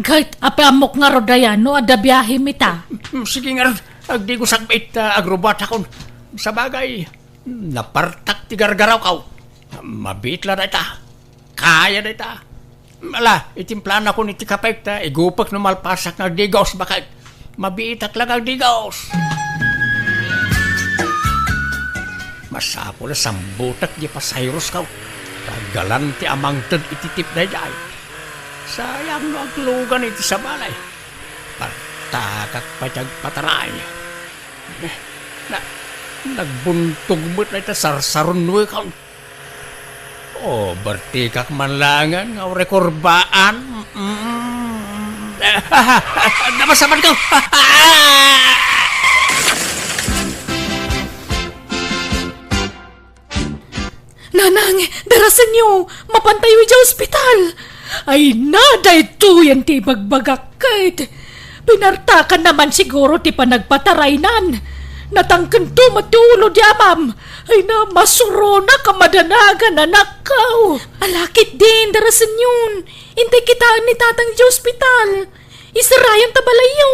Ket, apay ammok ngarud aya no adda biahemi ta? Mm, sige ngarud, agdigosakmi ita, agrubatakon. Sabagay, napartak ti gargarawko. Mabiit la dayta. Kaya dayta. Ala, itimplannakon iti kapek ta igupek no malpasak nga agdigos, baket mabiitak la nga agdigos. Masapul a sambutek diay pasaherosko. Tagalan ti amangted iti tip daydiay. Sayang no aglugan iti sabali. Partakak pay ti agpataray. Na, nagbuntog met dayta sarsarunoekon. Oh, bertikak man laengen nga urekurbaan. Mm. Napasamanko. Nanang, darasenyo, mapantayo idiay ospital. Ay na, daytoyen ti ibagbagak ket pinartakan naman siguro ti panagpataraynan. Natangkento met ti ulo di amam. Ay na, masuronak a madanagan, anakko. Ala ketdin, darasenyon. Intay kitaen ni Tatang idiay ospital. Isarayon ta balayyo.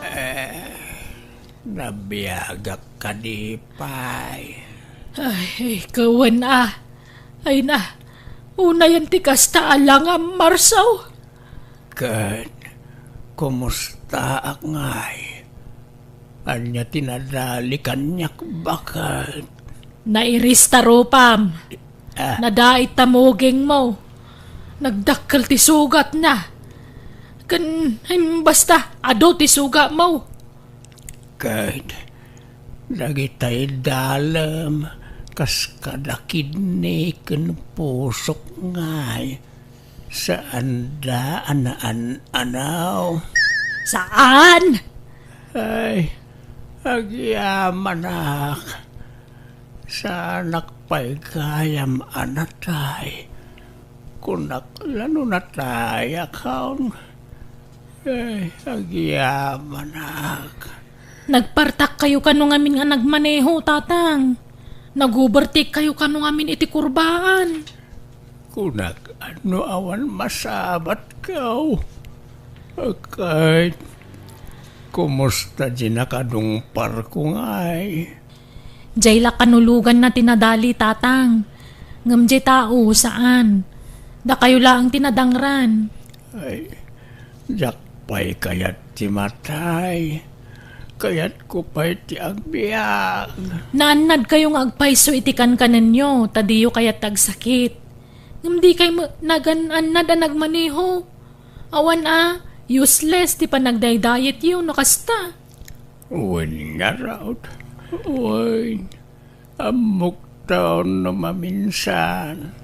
Eh, nabiagak kadi pay. Ay, wen a. Ay na, unayen ti kasta a langam, Marsaw. Ket, kumustaak ngay? Ania ti nadali kaniak, baket? Nairis ta rupam. Ah. Nadait ta mugingmo. Nagdakkel ti sugatna. Ken, em, basta, adu ti sugatmo. Ket dagitay dalem kas kada kidney ken pusok ngay, saanda a naan-anaw. Saan? Ay, agyamanak. Saanak pay gayam a natay. Kunak la no natayakon. Ay, agyamanak. Nagpartakkayo kano ngamin nga nagmaneho, Tatang. Nag-overtake kayo kano ngamin iti kurbaan. Kunak, no awan masabatko. Ket, kumusta di nakadungparko ngay? Jay la kanuloganna ti nadali, Tatang. Ngem jay tao, saan. Dakayo laeng ti nadangran. Ay, diak pay kayat ti matay. Kayatko pay ti agbiag. Naannadkayo nga agpayso iti kankanenyo, ta diyo kayat ti agsakit. Ngem dikay met nagan-annad a nagmaneho. Awan a, useless ti panagdaydayetyo no kasta. Wen ngarud, wen. Ammok ta no maminsan,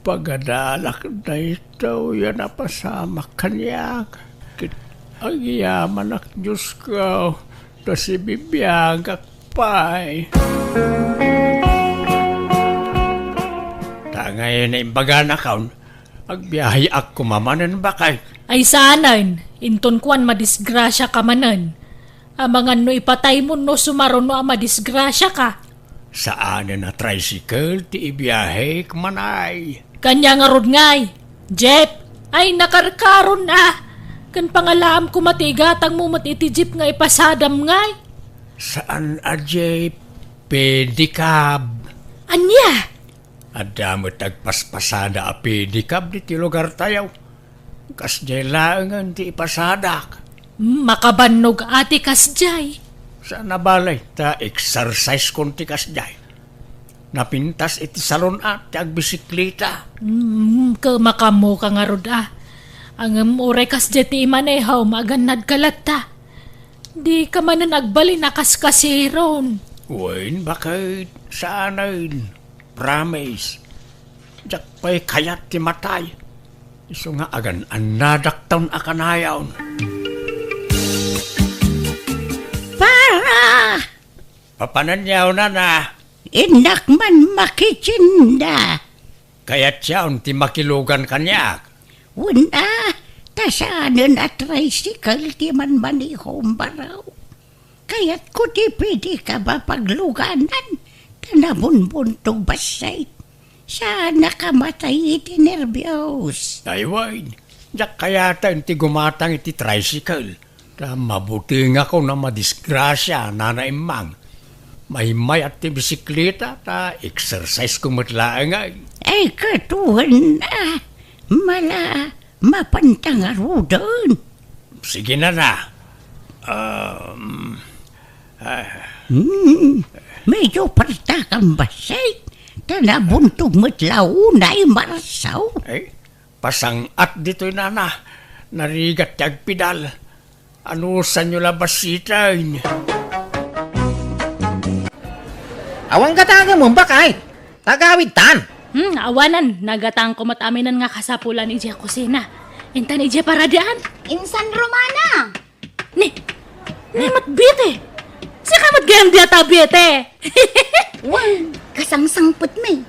pagadalak daytoy a napasamak kaniak. Ket agyamanak, Diosko, ta sibibiagak pay. Ta ngay naimbaganak, agbiaheak koma manen, baket. Ay saanen, inton kuan madisgrasiaka manen. Amangan no ipataymo no sumaruno a madisgrasiaka. Saanen a tricycle ti ibiahek, manay. Kania ngarud ngay, jeep. Ay, nakarkaron a. Ken pangalaam koma ti igatangmo met iti jeep nga ipasadam ngay. Saan a jeep, pedicab. Ania? Adda met agpaspasada a pedicab ditoy lugartayo. Kasdiay laengen ti ipasadak. Makabannog a ti kasdiay. Saan a bale, ta exercise kon ti kasdiay. Napintas iti salon a ti agbisikleta. Mm, kemaka mo ka ngarud a. Ngem uray kasdiay ti imanehom, agannadka latta. Dika manen agbalin a kaskasiron. Wen, baket, saanen. Promise. Diak pay kayat ti matay. Isu nga agan-annadakton a kanayon. Para! Papananyaw, nana. Innak man makitinda. Kayatyon ti makilugan kaniak. Wen a, ta saanen a tricycle ti manmanehom, baro. Kayatko ti pwedeka mapagluganan, ta nabunbuntog bassit. Saan a kamatay iti nerbios. Ay, wen, diak kayaten ti gumatang iti tricycle. Ta mabutingakon a madisgrasia, Nana Emmang. Maymayat ti bisikleta, ta exercise ko met laeng ay. Ay, ket wen a, mala, mapanta ngaruden. Sige, nana. Um, ah. Hmm, medyo parta kan bassit. Ta nabuntog met la unay marsaw. Ay, pasang-at ditoy, nana. Narigat ti agpidal. Anusanyo la bassiten? Awan gatangem, bakay. Tagawid tan. Hmm, awanen, nagatangko met aminen nga kasapulan idiay kusina. Intan idiay paradaan. Insan Romana! Ni, ni met Bete. Sika met gayam dayta, Bete. Wen, kasangsangpet mi.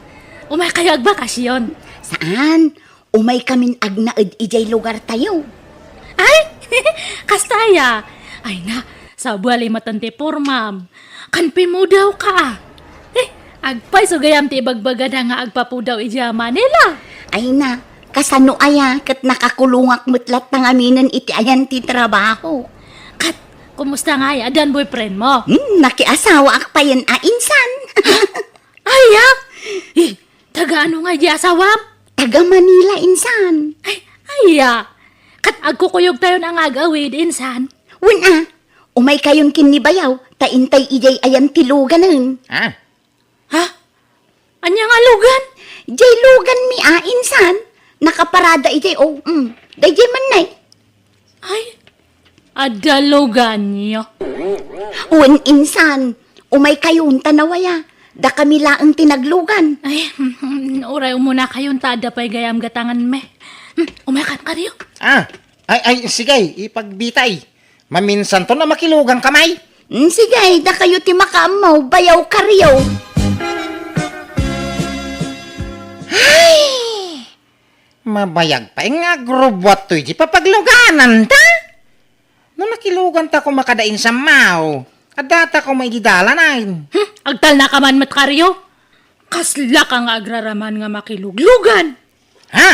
Umay kayo agbakasyon? Saan? Umay kamin agnaed idiay lugartayo. Ay, kasta aya. Ay na, sabali met ti pormam. Kan pimudaw ka, ah. Eh, agpayso gayam ti ibagbagada nga agpapudaw idiay Manila. Ay na, kasano aya ket nakakulongak met latta ngaminen iti ayan ti trabaho. Ket, kumusta ngay? Addan boyfriend mo? Hmm, nakiasawaak payen a insan. Aya? Eh, taga ano nga di asawam? Taga Manila, insan. Ay, aya. Ket agkukuyogtayon a nga agawid, insan. Wen a, umay kayon ken ni bayaw, ta intay idiay ayan ti luganen. Ah. Ha? Ania nga lugan? Diay lugan mi a, insan. Nakaparada idiay, oh, mm. Daydiay man nay. Ay, adda luganyo. Wen, insan, umay kayon ta nawaya. Dakami laeng ti naglugan. Ay, uray umuna kayon ta adda pay gayam gatangan mi. Hmm, umay kan kariyo. Ah, ay, ay, sige, ipagbitay. Maminsanton a makilugan ka, may. Mm, sige, dakayo ti makaammo, bayaw kariyo. Ay! Mabayag pay nga agrubbuat toy di papagluganan ta. No nakilugan ta koma kada insammaw, adda ta koma idi dalan ay. Hmm, agtalna ka man met kariyo. Kasla ka nga agraraman nga makiluglugan. Ha?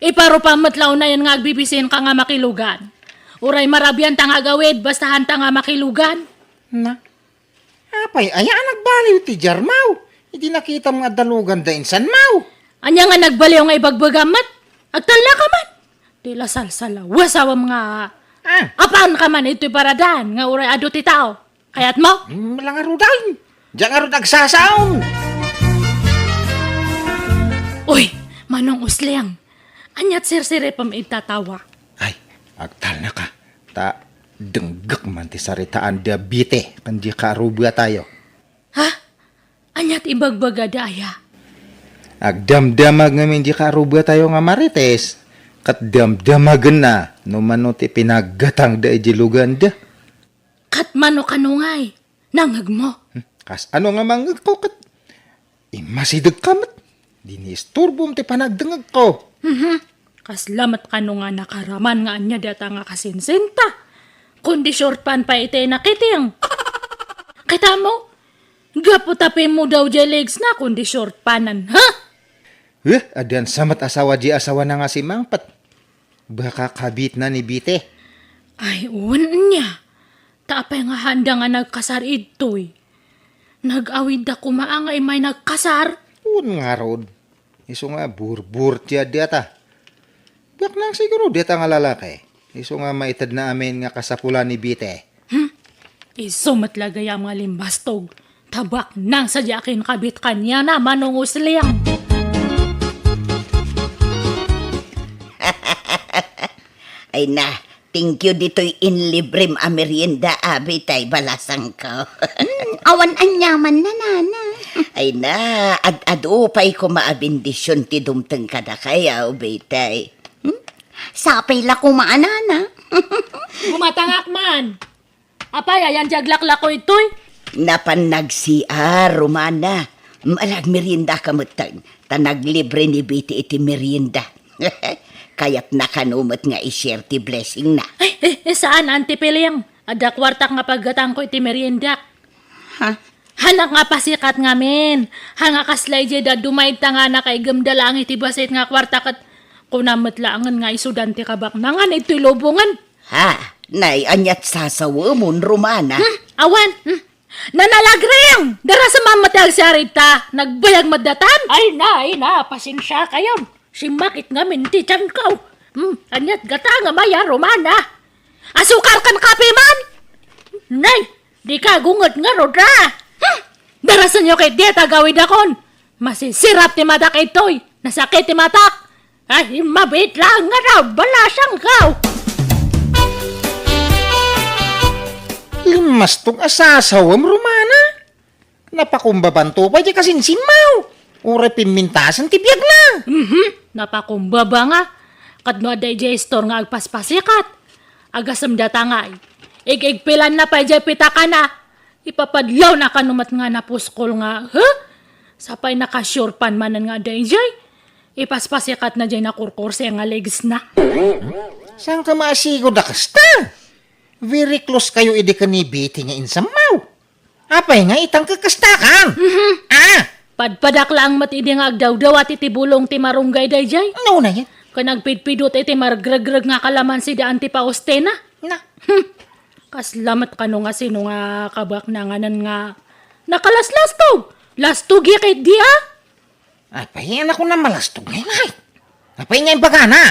Iparupam met la unayen nga agbibisin ka nga makilugan. Uray marabian ta nga agawid, basta han ta nga makilugan. Na, apay aya a nagbaliw ti jarmaw? Idi nakitam nga adda lugan da insan maw. Ania nga nagbaliw nga ibagbagam met? Agtalna ka man. Ti la salsalaw, asawam nga. Ah. Apan ka man itoy paradan nga uray adu ti tao. Kayat mo? Hmm, langarudan. Diyan ngarud agsasaom. Uy, Manong Usleng. Aniat sirsiripem ita tawa? Ay, agtalna ka. Ta, denggek man ti saritaan da Bite, ken di karuba tayo. Ha? Aniat ibagbagada aya? Agdamdamag ngamin di karuba tayo nga Marites, ket damdamagenna no mano ti pinaggatangda iti luganda. Ket mano kano ngay, nangngegmo? Hmm, kas ano nga mangngegko ket immasidegka met? Di ni isturbom ti panagdengngegko. Mhm. Kasla met kano nga nakaraman nga ania dayta nga kasinsinta? Kundi short pant pay iti nakiting. Kita mo? Gapu ta pimmudaw jay legs na, kundi short pant, ha? Eh, addan sa met asawa di asawa na nga si Mangpet. Baka kabit na ni Bite. Ay, wen nia. Ta apay nga handa nga nagkasar idtoy? Nag-awid da koma nga imay nagkasar? Wen ngarud. Isu nga burbur ti adda ta. Baknang siguro dita nga lalaki. Isu nga maitedna amin nga kasapulan ni Bite. Hmm? Isu met la gayam nga limbastog. Tabaknang sadiay a kinkabit kaniana, Manong Usling. Ay na, thank you ditoy inlibrem a merienda, Abi, tay balasangko. Hmm, awan aniamanna, nana. Ay na, ad-adu pay koma a bendision ti dumteng kadakayo, Bitay. Hmm? Sapay la koma a nana. Gumatangak man. Apay, ayan ti aglaklako itoy? Napan nag-C R, Romana. Mm, ala, agmeriendaka metten. Ta naglibre ni Biti iti merienda. Kayatna kano met nga i-share ti blessingna. Ay, eh, eh, saan, Auntie Piling? Adda kuartak nga paggatangko iti merienda. Ha? Hanak nga pasikat ngamin. Ha nga kasla idiay dadduma ita nga nakaigemda laeng iti bassit nga kuarta ket kunam met laengen nga isudan ti kabaknangan itoy lubongen. Ha? Nay, aniat sasawemon, Romana? Hmm, awan. Hmm. Nanalagring! Darasem met ti agsarita. Nagbayag met datan. Ay na, ay na, pasensiakayon. Simmakit ngamin ti tianko. Hmm, aniat gatangem aya, Romana? Asukar ken kape man? Nay, dika gunget ngarud a. Hmm, darasenyo ket diay agawidakon. Masisirap ti matak itoy. Nasakit ti matak. Ay, mabiit laeng nga daw, balasangko. Limbastog a sasawem, Romana. Napakumbabanto pay diay kasinsinmaw. Uray pimmintasen ti biagna. Mhm, napakumbaba nga. Ket no adda idiay store nga agpaspasikat, agasem data ngay. Ig-igpilanna pay diay pitakana. Ipapadlawna kano met nga napuskol nga, huh? Sapay naka-short pant manen nga adda idiay. Ipaspasikatna diay nakurkurse nga legsna. Saanka maasigo da kasta? Very close kayo idi ken ni Betty nga insammaw. Apay nga itang kakastakan? Mhm. Ah! Padpadak laeng met idi nga agdawdawat iti bulong ti marunggay daydiay. No na yan? Ken agpidpidut iti margregreg nga kalamansi da Auntie Faustina. Na. Hmm. Kasla met kano nga sino nga kabaknanganan nga nakalaslastog. Lastog ya ket di, ah? Apay, anak ko na malastog ngay, ngay. Apay nga imbagana?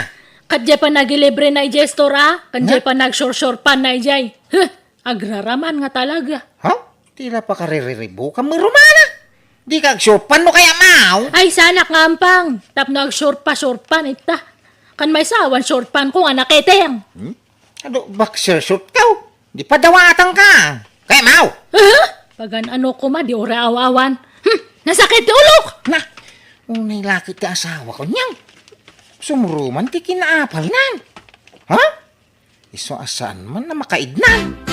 Kadya pa nagilibre na ijay store, ah? Kadya Na? pa nagsursurpan na ijay. Huh, agraraman nga talaga. Ha? Tila pa kaririribukan mo, Romana. Di ka agsurpan no kaya maw? Ay, sanak nga ampang. Tapno agsurpa-surpan ita. Kan may sawan surpan ko nga nakiting. Hmm? Adu, boxer short ka, oh. Di padawatan ka. Kaya maw? Aha! Pagan-ano koma, di ura aw-awan. Hmm, nasakit ti ulok! Na, unay lakit ti asawa ko niyang. Sumuruman ti kinaapal nan. Ha? Isu a saan man na makaidnan.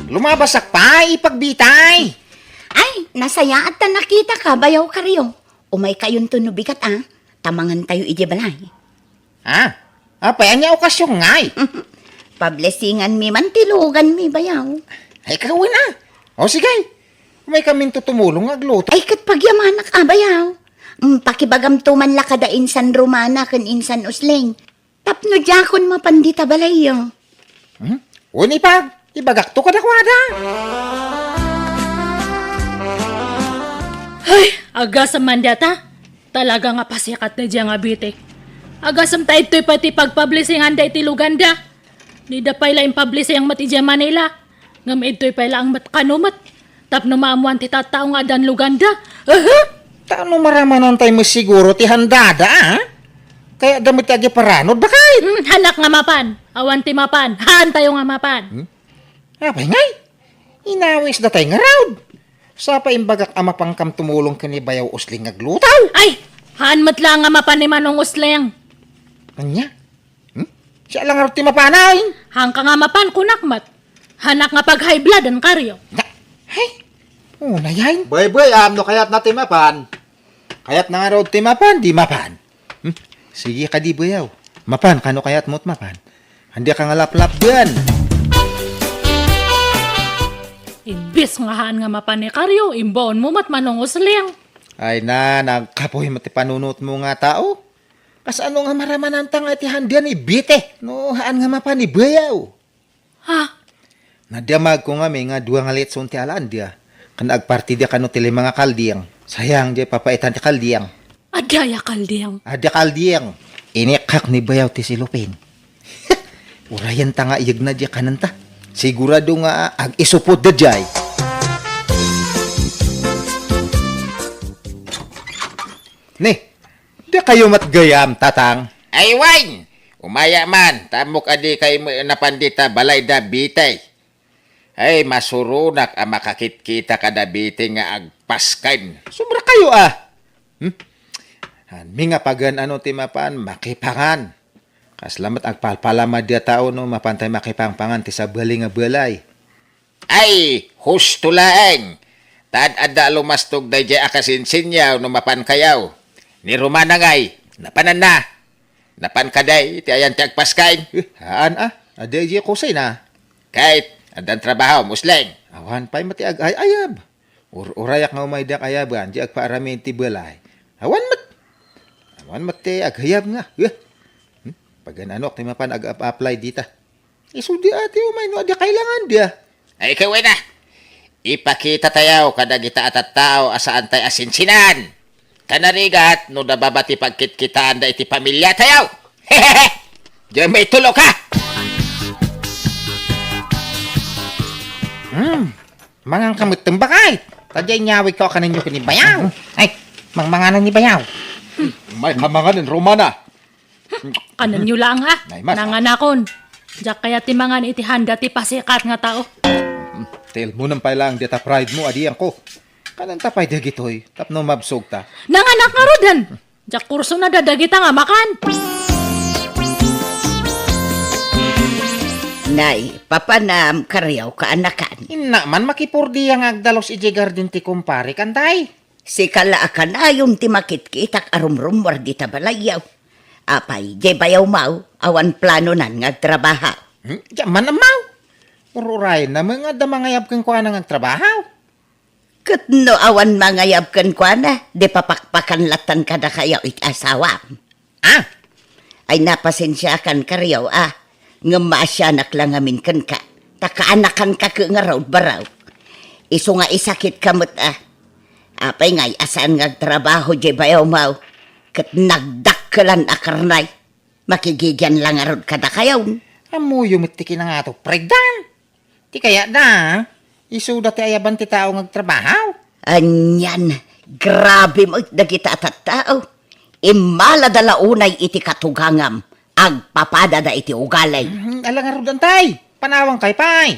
Lumabasak pa, ipagbitay. Ay, nasayaat ta nakita ka, bayaw Kario. Umay kayonto no bigat, ah. Tamangan tayo iti balay. Ah, apay, ania okasyon ngay? Pablesingan mi man ti lugan mi, bayaw. Ay, kawen, ah. O, sige. May kamin to tumulong nga agluto. Ay, ket pagyamanak, ah, bayaw. Mm, pakibagamto man la kada insan Romana ken insan Usling. Tapno diakon mapan dita balayyo. Hmm? Wen ipag, ibagak to kadakuada. Ay, agasem man data. Talaga nga pasikat da dia nga biti. Agasem ta idtoy pay ti pagpablisingan da iti luganda. Dida pay la impablising met idiay Manila. Ngem idtoy pay laeng met kano met. Tapno maammoan ti tattao nga addan luganda. Aha! Ta no maramanan tay met siguro ti handada, ah? Kaya da met ti agiparanod, bakit? Hmm, hanak nga mapan. Awan ti mapan. Haan tayo nga mapan. Hmm? Apay ngay? Inawis da tay ngarud. Sapa imbagak a mapangkam tumulong ken ni Bayaw Usling nga agluto? Ay! Haan met la nga mapan ni Manong Usling. Anya? Hmm? Siya lang ngarud ti mapanay. Haan ka nga mapan, kunak met. Hanak nga pag-high blood, an Kario. Na, hay, una yan. Bay, bay, am, no kayat na ti mapan. Kayat na ngarud ti mapan, di mapan. Hmm? Sige ka di, bayaw. Mapan, kano kayat mo't mapan? Andi ka nga laplap diyan. Imbis nga haan nga mapan ni Kario, imbaon mo met Manong Usling. Ay na, nagkapoy met ti panunot mo nga tao. Kasano nga maramananta nga iti handian ni Bite? No, haan nga mapan ni bayaw. Ha? Nadamag ko nga may nga dua nga litson ti alaan dia. Kan agparti dia kano ti lima nga kalding. Sayang dia papaitan ti kalding. Adda aya kalding? Adda kalding. Inikkak ni bayaw ti silupin. Urayenta nga iyegna diay kanenta. Sigurado nga ag-isupod da diay. Ni, dakayo met gayam, Tatang? Ay, wen! Umaya man, ta ammok a dikay met napan dita balayda, Bite. Ay, masuronak a makakitkita kada Bite nga agpasken. Sobra kayo, ah. Hmm? Anmi nga pagan-ano ti mapan, makipangan. Kasla met agpalpalama diay a tao no mapantay makipangpangan ti sabali nga balay. Ay, husto laeng. Ta ad-adda a lumastog daydiay a kasinsinyaw no mapankayo. Ni Romana ngay, napananna. Napan kadi ti ayan ti agpasken? Eh, haan, ah. Adda idiay kusina. Ket, addan trabaho, Musleng. Awan pay met ti agay-ayab. Ur-urayak nga umay diak ayaban, di agpaaramin ti balay. Awan met. Awan met ti aghayab nga. Eh. Hmm? Pagan-anok ti mapan ag-apply dita. Isu di ati umay no adda kailangan dia. Ay, ikaw na. Ipakita tayo kadagita a tattao a saan tay a sinsinan. Kanarigat no nababa ti pagkitkitaan da iti pamilya tayo. Diyan may tulo ka. Hmm. Mangan ka met, bakay. Tadya inyawid ko kaninyo kini bayaw. Ay, mangmanganan ni bayaw. May kamangan ni Romana. Kanenyo lang, ah. Ay, mas, ah. Nanganakon. Diak kayat ti mangan iti handa ti pasikat nga tao. Mm, tilmonen pay lang dita pride mo, adian ko. Kanenta pay dagitoy, tapno mabsog ta. Nanganak ngaruden. Diak kurso na dadagita nga makan. Nay, papanam, kariaw kaanakan. Inna man makipurdia nga agdalus iti garden ti kumpare, kantay? Sika la a kanayon ti makitkitak a rumrummuar dita balayyo. Apay, diay bayawmo, awan planonan nga agtrabaho? Hmm? Diak man ammo. Ur-urayenna met nga adda mangayab kenkuana nga agtrabaho. Ket no awan mangayab kenkuana, di papakpakan lattan kadakayo iti asawam. Ah! Ay, napasensiakan, kariaw, ah. Ngem maasianak la ngamin kenka. Ta kaanakanka ket ngarud, baro. Isu nga isakitka met, ah. Apay ngay a saan nga agtrabaho diay bayawmo? Ket nagdakkelan a karnay. Makigigian la ngarud kadakayon. Ammoyo met ti kinangato, pregdan. Ti kayatda, isuda ti ayaban ti tao nga agtrabaho. Anian, grabe met dagita a tattao. Immalada la unay iti katugangam, agpapadada iti ugali. Mhm, ala ngarud, antay, panawankayo pay.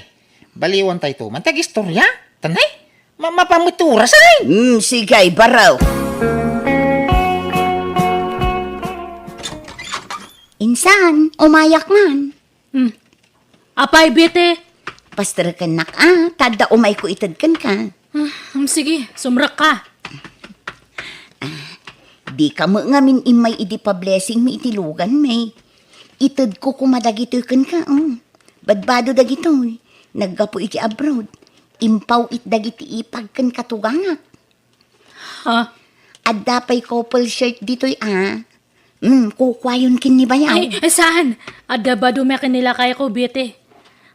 Baliwantayto man ti agistorya, tanay, ma-, mapan met ti oras, ay. Hmm, sige, baro. Insan, umayak man. Hmm. Apay, Bete? Pasterekennak, a, ta adda umayko ited kenka. Ah, hmm, sige, sumrekka. A, dika met ngamin immay idi pa-blessing mi iti lugan mi. Itedko koma dagitoy kenka, o. Badbado dagitoy. Naggapu iti abroad. Impaw-it dagiti ipag ken katugangak. Ha? Adda pay couple shirt ditoy, a. Mm, kukuayon ken ni bayaw. Ay, ay, saan? Adda badumi ken ni lakayko, Bete.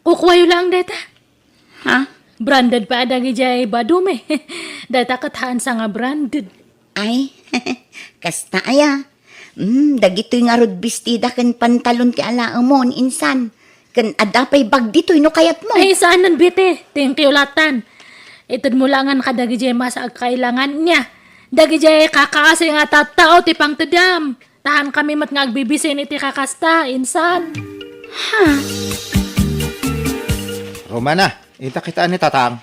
Kukuayo lang dayta. Ha? Branded pay a dagidiay badumi. Dayta ket haan sa nga branded. Ay, kasta aya. Mm, dagitoy ngarud bestida ken pantalon ti alaemon, insan. Ken adda pay bag ditoy no kayatmo. Ay, saanen, Bete. Thank you latan. Itedmo langan kadagidiay masa agkailangan nia. Dagidiay kakaasi nga tattao ti pangtedam. Tahan kami met nga agbibisin iti kakasta, insan. Ha? Romana, inta kitaan ni Tatang.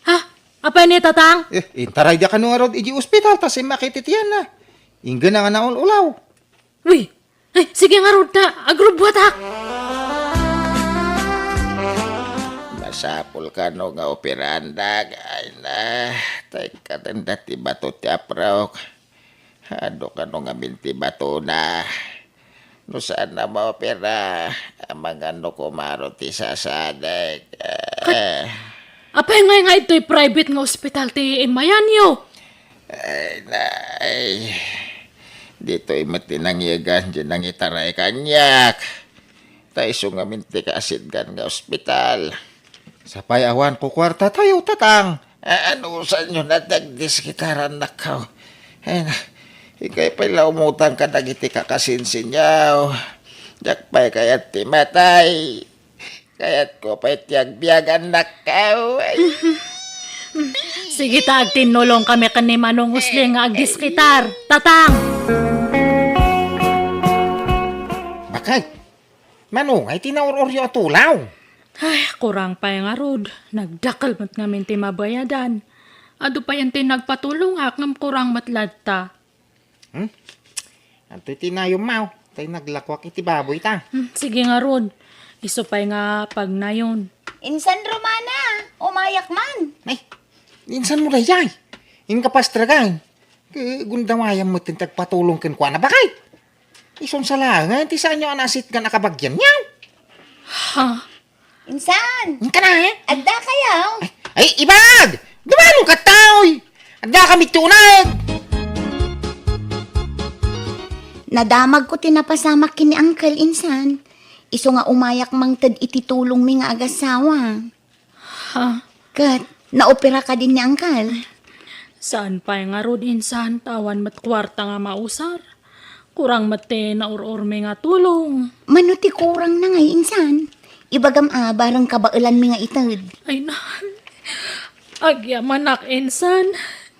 Ha? Apay ni Tatang? Eh, intaray da kano ngarud iti ospital, ta simmakit iti tianna. Inggana nga naul-ulaw. Wi, ay, sige ngarud ta, agrubbuatak. Masapul kano nga operaandak, ay na, tay katenda ti bato ti aprok. Adu kano ngamin ti batona. No saan a maopera, amangan no kumaro ti sasadek. Kat-, apay ngay nga itoy private nga ospital ti immayanyo? Ay, nay. Ditoy met ti nangyegan, di nangitaray kaniak. Ta isu ngamin ti kaasitgan nga ospital. Sapay awan kukuarta tayo, Tatang. A-, anusanyo na ti agdiskitarannak, kaw? Ay, na, Ikay pay la umutang kadagiti kakasinsinyo. Diak pay kayat ti matay. Kayatko pay ti agbiag, annakko. Ay. Sige ta, agtinnulong kami ken ni Manong Usling nga agdiskitar. Tatang! Bakay, mano ngay ti naur-uryo a tulaw? Ay, kurang pay ngarud. Nagdakkel met ngamin ti mabayadan. Adu pay ti nagpatulongak ngem kurang met latta. Hmm? Adtoy ti nayonmo, tay naglakuak iti baboy ta. Hmm, sige ngarud. Isu pay nga pagnayon. Insan Romana, umayak man. Ay, insan mo daydiay? Inka pastragay. Ke, gundawayam met ti agpatulong kenkuana, bakay. Isun sa laeng, ti saanyo a nasitgan a kabagianyo? Ha? Insan! Inka na, eh? Adda kayo? Ay, ibag! Dumanon ka, taoy! Adda kami ti uneg! Nadamagko ti napasamak ken ni Uncle, insan. Isu nga umayak mangted iti tulongmi nga agasawa. Ha? Ket, naopera kadin ni Uncle? Saan pay ngarud, insan, ta awan met kuarta nga mausar. Kurang met ti naur-urmi nga tulong. Mano ti kurangna ngay, insan? Ibagam a, bareng kabaelanmi nga ited. Ay na. Agyamanak, insan.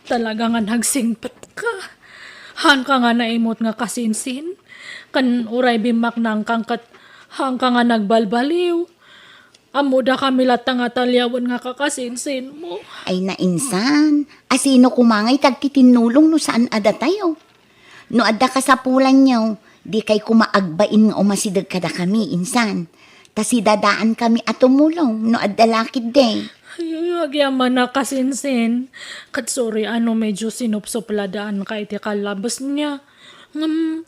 Talaga nga nagsingpetka. Haanka nga naimut nga kasinsin. Ken uray bimmaknangkan ket haanka nga nagbalbaliw. Ammodakami latta nga taliawen nga kakasinsinmo. Ay na, insan, asino koma ngay ti agtitinnulong no saan a datayo? No adda kasapulanyo, dikay koma agbain nga umasideg kadakami, insan. Ta sidadaankami a tumulong no adda la ketdi. Ay, agyamanak, kasinsin. Ket sorry a no medyo sinupsupladaan ka iti kallabesna. Ngem,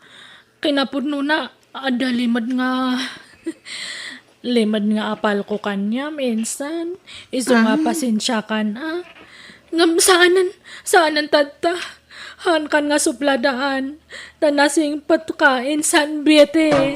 kinapudnona, adda limed nga, limed nga apalko kaniam, insan. Isu nga Ah. pasensiakan, a. Ngem saanen, saanen tatta. Haankan nga supladaan. Ta nasingpetka, insan Betty.